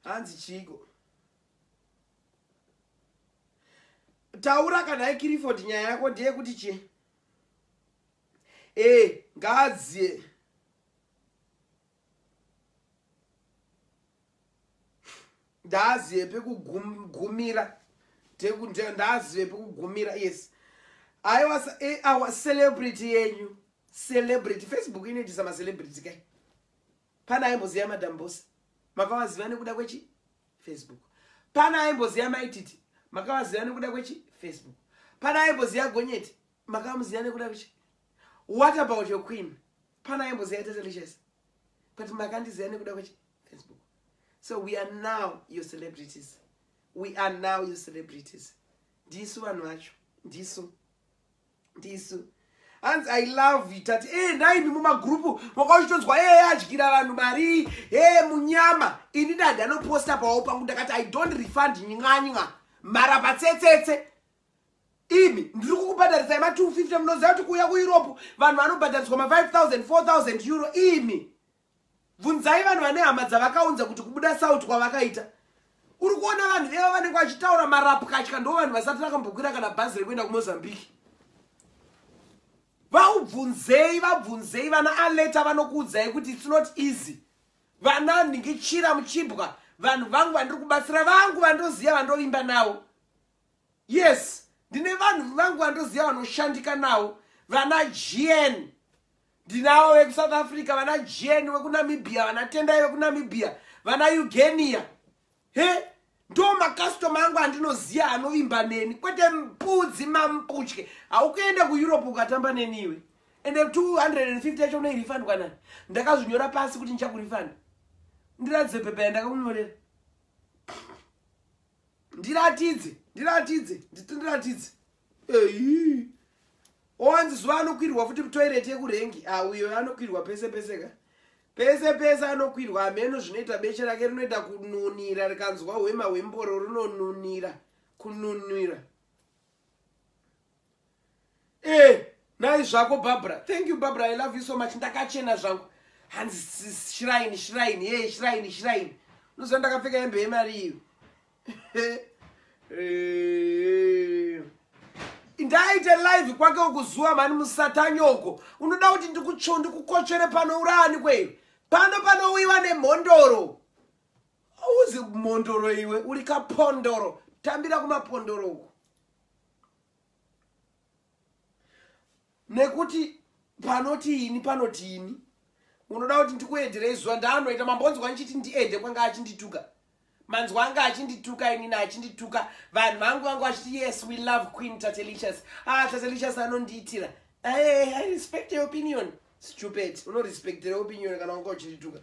A: Hanzi chiiko? Taura kana iKiriford. Nyaya yako ndeyekuti chi e ngaadziye. Ndaazive pekugumira, ndaazive pekugumira. Yes, aiwa, awa celebrity yenyu, celebrity. Facebook inoitisa macelebrity kai. Pana aimboziva Madam Boss? Makavaziva nekuda kwechi Facebook. Pana aimboziva Maititi? Makavaziva nekuda kwechi Facebook. Pana aimboziva Gonyeti? Makamuziva nekuda kwechi. What about your queen? Pana aimboziva Tatelicious? But makandiziva nekuda kwechi Facebook. So we are now your celebrities, we are now your celebrities. Ndisu vanhu vacho, ndisu, ndisu. Hanzi I love you, Tati. E naimi mumagurupu makauchitonzwa e adyira vanhu mari e munyama. Ini ndandi anoposta pawo pangu, ndakati I don't refund nyanya mara patsetsetse. Imi ndiri kukubhadharisai ma 250. Munoziva kuti kuuya kuEurope vanhu vanobhadhariswa ma 5000, €4000. Imi bvunzai vanhu vane hama dzavakaunza kuti kubuda sauti kwavakaita. Uri kuona vanhu veva vanenge vachitaura marapukatya, ndo vanhu vasati vakambokwira kana bhazi rekuenda kuMozambique. Vaubvunzei, vabvunzei vana Aleta, vanokuudzai kuti it's not easy. Vana Nhingichira Muchibwa, vanhu vangu vandiri kubatsira, vangu vandoziva, vandovimba navo. Yes, ndine vanhu vangu vandoziva vanoshandika navo. Vana GN ndinavo vekuSouth Africa, vana GN vekuNamibia, vana Tendai vekuNamibia, vana Eugenia. He, ndo makastoma angu andinoziva anovimba neni, kwete mbudzi mamuputye. Haukuenda kuEurope ukatamba neniwe. Ende 250 yacho unoirefundwa nani? Ndakazvinyora pasi kuti ndichakurefunda. Ndiratidze pepa yandakakunyorera, ndiratidze, ndiratidze, ndiratidze. Ei, owanzi zuva anokwirwa futi mutoilet yekurengi. Ah, uyo anokwirwa pese pese ka, pese pese anokwirwa. Hameno zvinoita beche rake, rinoita kununira rikanzwa hwema hwemboro, rinonunira kununira. E, nai zvako Barbara. Thank you, Barbara, I love you so much. Ndakachena zvangu. Hanzi shrine, shrine ye shrine, shrine. Unoziva ndakapfeka hembe yemari iyo. Ndaite live kwake ukuzuva mani. Musatanyoko, unoda kuti ndikukotsvere pano? Urani kweyo pano panouyiwa nemhondoro. Auzi mhondoro iwe, uri kapondoro. Tambira kumapondoro uku, nekuti panoti ini, panoti ini. Unoda kuti ndikuedherei zuva ndaanoita mambonzwa ndichiti ndiedhe kwanga achindituka? Manzwa anga achindituka inini, achindituka vanhu vangu, vangu vachiti, "Yes, we love Queen Tatelicious." Ah, Tatelicious anondiitira. I respect your opinion, stupid. Unorespectera opinion kana wanga uchindituka?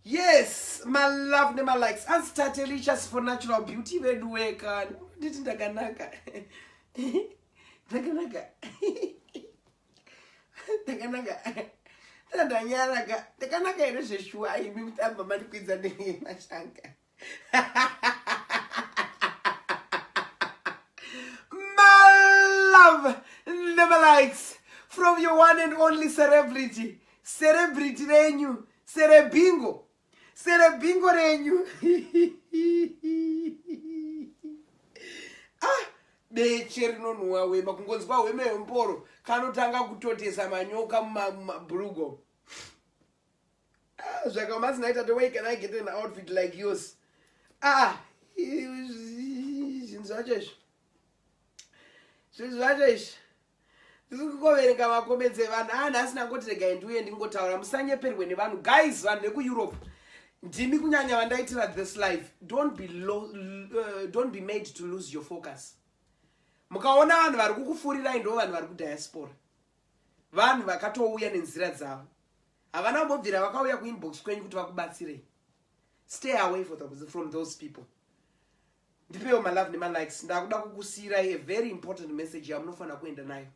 A: Yes, my love nemalikes. Anzi Tatelicious for natural beauty. Vedu wekani, nditi ndakanaka, ndakanaka, ndakanaka. Ndanyaraka, ndakanaka here zveshuwa? Imi mutamba mandikwidza nemashanga. My love never likes from your one and only celebrity, celebrity renyu, cerebingo, cerebingo renyu. Ah, beche rinonhuwa wema. Kungonzwa hwema yemboro kanotanga kutotesa manyoka mumabhurugo. Ah, zvakamasinaita. Where can I get an outfit like yours? Ah, zvinhu zvacho izvi, zvinhu zvacho izvi. Ndiri kungoverenga macomments evanhu. A, nhasi ndangoti regai ndiuye ndingotaura. Musanyeperwe nevanhu, guys. Vanhu vekuEurope, ndimi kunyanya vandaitira this live. Don't be made to lose your focus. Mukaona vanhu vari kukufurirai, ndo vanhu vari kudiaspora, vanhu vakatouya nenzira dzavo. Havana kumbobvira vakauya kuinbox kwenyu kuti vakubatsirei. Stay away from those people. Ndipewo malove nemalikes. Ndakuda kukusiyirai a very important message yamunofanira kuenda nayo.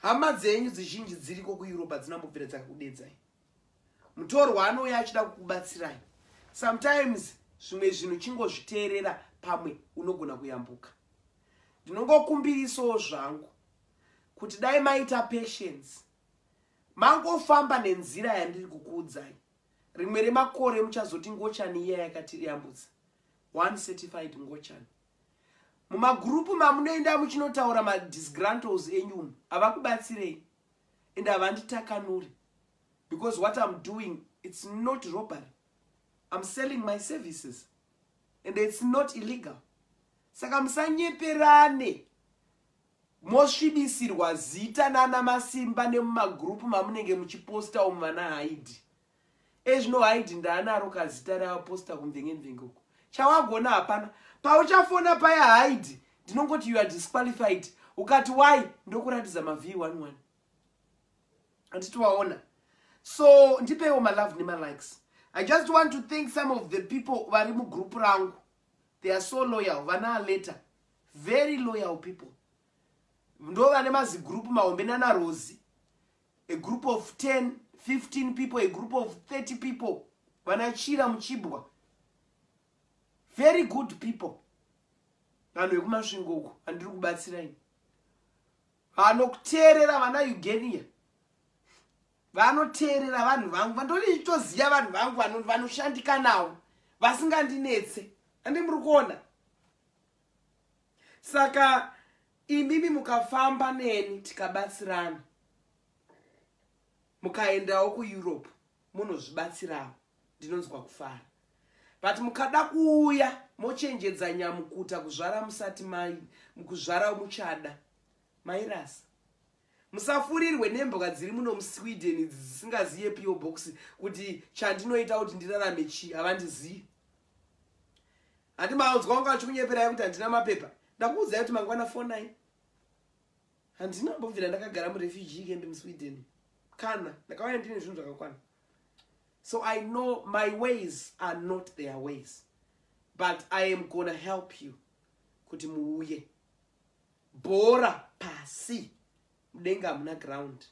A: Hama dzenyu dzizhinji dziriko kuEurope hadzina mbobvira dzakakudedzai. Mutorwa anouya achida kukubatsirai. Sometimes zvimwe zvinhu chingozviteerera, pamwe unogona kuyambuka. Ndinongokumbirisawo zvangu kuti dai maita patience, mangofamba nenzira yandiri kukuudzai. Rimwe remakore muchazoti ngochani iya yakatiriyambutsa. One certified ngochani. Mumagurupu mamunoenda muchinotaura madisgrantles enyu umu, havakubatsirei and havanditakanuri, because what I'm doing, it's not robbery. I'm selling my services and it's not illegal. Saka musanyeperane mosvibisirwa zita nana masimba nemumagurupu mamunenge muchiposta umu. Vana Haidi ezvino, Haidi ndaanaro kazita raaposta kumvengemvenge uku. Chawagona hapana. Pauchafona paya, Haidi, ndinongoti you are disqualified. Ukati why, ndokuratidza mav11, handiti waona? So ndipeiwo malove nemalikes. I just want to thank some of the people vari mugroup rangu. They are so loyal. Vana Aleta, very loyal people, ndo vane mazigroup mahombe nana Rosi, a group of 10, 15 people, a group of 30 people. Vana Chira Muchibwa. Very good people, vanhu vekuMasvingo uko vandiri kubatsirai, vanokuteerera. Vana Eugenia vanoteerera. Vanhu vangu vandoritoziva, vanhu vangu vanoshandika navo, vasingandinetse, andi muri kuona. Saka imimi mukafamba neni, tikabatsirana, mukaendawo kuEurope munozvibatsirawo, ndinonzwa kufara. But mukada kuuya mochenjedza nyamukuta kuzvara musati mai kuzvara muchada mairasa. Musafurirwe nembwa dziri muno muSweden idzi dzisingaziye P.O Box kuti chandinoita kuti ndirarame chii. Havandizivi. Handi maunzwa wanga achikunyeperai kuti handina mapepa. Ndakuudzai kuti mangwana fonai. Handina mbobvira ndakagara murefugee camp muSweden. Kana ndakauya ndine zvinhu zvakakwana. So I know my ways are not their ways, but I am gonna help you kuti muuye. Bhora pasi, mudenga hamuna ground.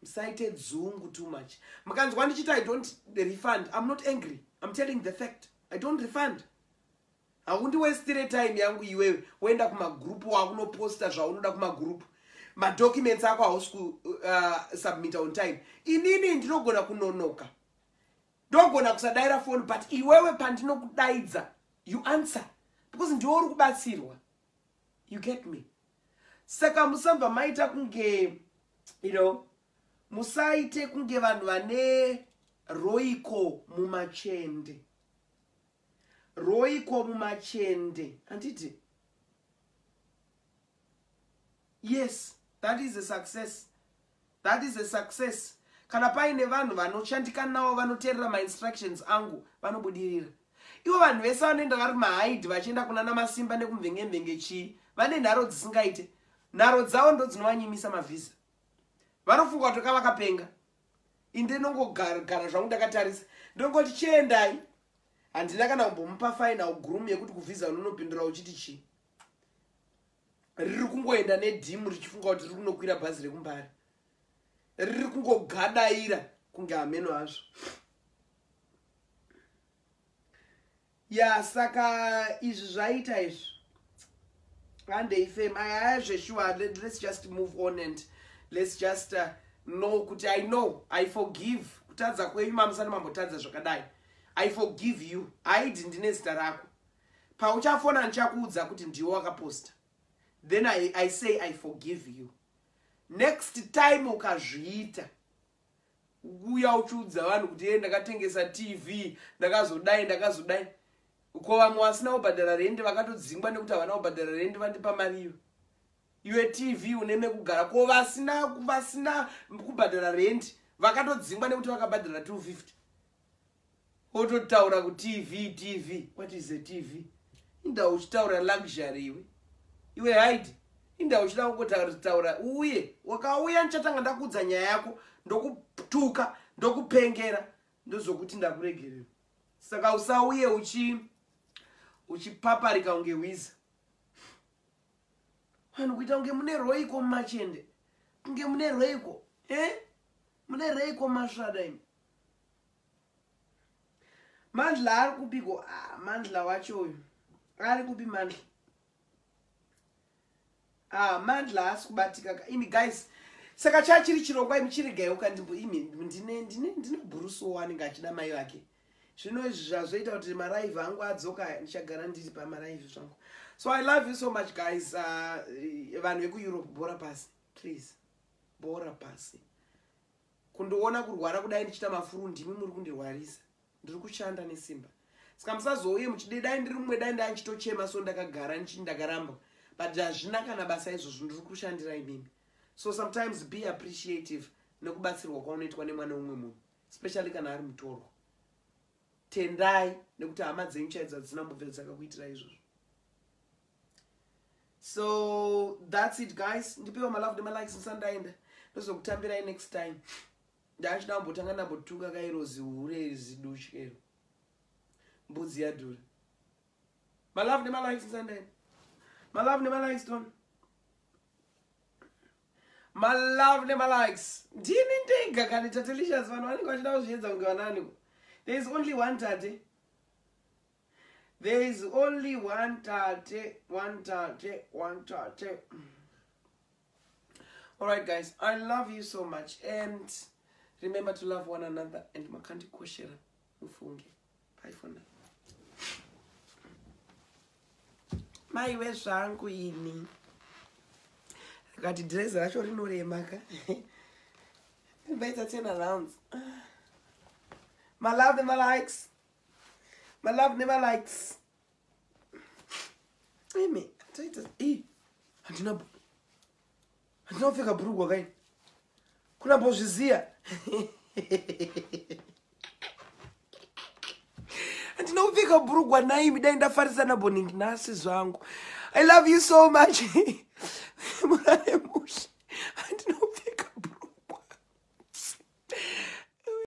A: Musaite dzungu too much. Mukanzwa ndichiti I don't refund, I'm not angry, I'm telling the fact. I don't refund. Haundiwastire time yangu iwewe. Woenda kumagrupu, wakunoposta zvaunoda kumagrupu. Madocuments ako hausi kusubmita on time. Inini ndinogona kunonoka, ndogona kusadayira foni, but iwewe pandinokudaidza you answer, because ndiwe uri kubatsirwa. You get me? Saka musabva maita kunge musaite kunge vanhu vane roiko mumachende, roiko mumachende, handiti? Yes, that is a success, that is a success. Kana paine vanhu vanoshandika navo, vanoteerera mainstructions angu, vanobudirira. Ivo vanhu vese vanoenda vari mahaidhi, vachienda kuna namasimba nekumvenge-mvenge chii, vane nharo dzisingaite. Nharo dzavo ndo dzinovanyimisa mavhisa. Vanofunga kuti ka vakapenga. Inde nongogara zvangu ndakatarisa, ndongoti chiendai. Handina kana kumbomupa final groom yekuti kuvhisa unonopindura uchiti chii. Riri kungoenda nedhimu richifunga kuti riri kunokwira bhazi rekuMbare, riri kungogadaira kunge hameno hazvo. Ya, saka izvi zvaita izvi. Handei fam. Aya zveshuwa, let's just move on and let's just know kuti I know I forgive kutadza kwenyu. Mamusani mambotadza zvakadai, I forgive you. Haidi ndine zita rako. Pauchafona ndichakuudza kuti ndiwe wakaposta. Then I say I forgive you. Next time ukazviita, uya uchiudza vanhu kuti e ndakatengesa TV, ndakazodai, ndakazodai, ko vamwe vasina kubhadhara rendi vakatodzingwa nekuti havana kubhadhara rendi, vandipa mari iyo. Iwe TV une mekugara, ko vasina kubhadhara rendi vakatodzingwa nekuti vakabhadhara 250, ototaura kuTV? TV, what is a TV? Inda uchitaura luxury iwe. Iwe haidi, inda uchida kungotaura. Uye wakauya, ndichatanga ndakuudza nyaya yako, ndokutuka, ndokupengera, ndozokuti ndakuregerera. Saka usauye uchipaparika kunge wiza. Vanhu kuita kunge mune roiko mumachende, kunge mune roiko e mune reiko masvada imi. Mandla ari kupiko? Ah, Mandla wacho uyu ari kupi? Mandla, ah, Mandla haasi kubatika imi guys. Saka chachiri chirongwa imi, chiregaiwo kandimbo imi. Ndine bhurusuwo anenge achida mai vake. Zvino izvi zvazoita kuti maraivhi angu adzoka, ndichagara ndiri pamaraivhi zvangu. So I love you so much, guys. Vanhu vekuEurope, bhora pasi, please, bhora pasi. Kundiona kurwara kudai ndichiita mafuru, ndimi muri kundirwarisa. Ndiri kushanda nesimba, saka musazouye muchide. Dai ndiri mumwe, dai ndaa so ndakagara ndakaramba, but hazvina kana basa izvozvo. Ndiri kushandira imimi. So sometimes be appreciative nekubatsirwa kwaunoitwa nemwana umwe munhu, especially kana ari mutorwa. Tendai nekuti hama dzenyu chaidzo hadzina mbobvira dzakakuitira izvozvo. So that's it, guys. Ndipewo malove nemalikes musandaenda. Ndozokutambirai next time. Ndachida kumbotanga ndambotuka kairo zihure, zidutyero, mbudzi yadhura. Malove nemalikes musandaenda. Malove nemalikes ton, malove nemalikes. Ndini ndega kani Tatelicious? Vanhu vanenge vachida kuzviedza kunge vananiko. There is only one Tate. There is only one tate, one tate, one tate. All right, guys, I love you so much. And remember to love one another. And makandikoshera mufunge. Bye for now. Maiwe zvangu ini. Kati dress racho rinorema ka. Better turn around. My love never likes. My love never likes. Imi, taita i. Handina handina kupfeka bhurugwa kaini. Kuna mbozviziya. Handina kupfeka bhurugwa naimi dai ndafarisa naboningi nhasi zvangu. I love you so much. Murare.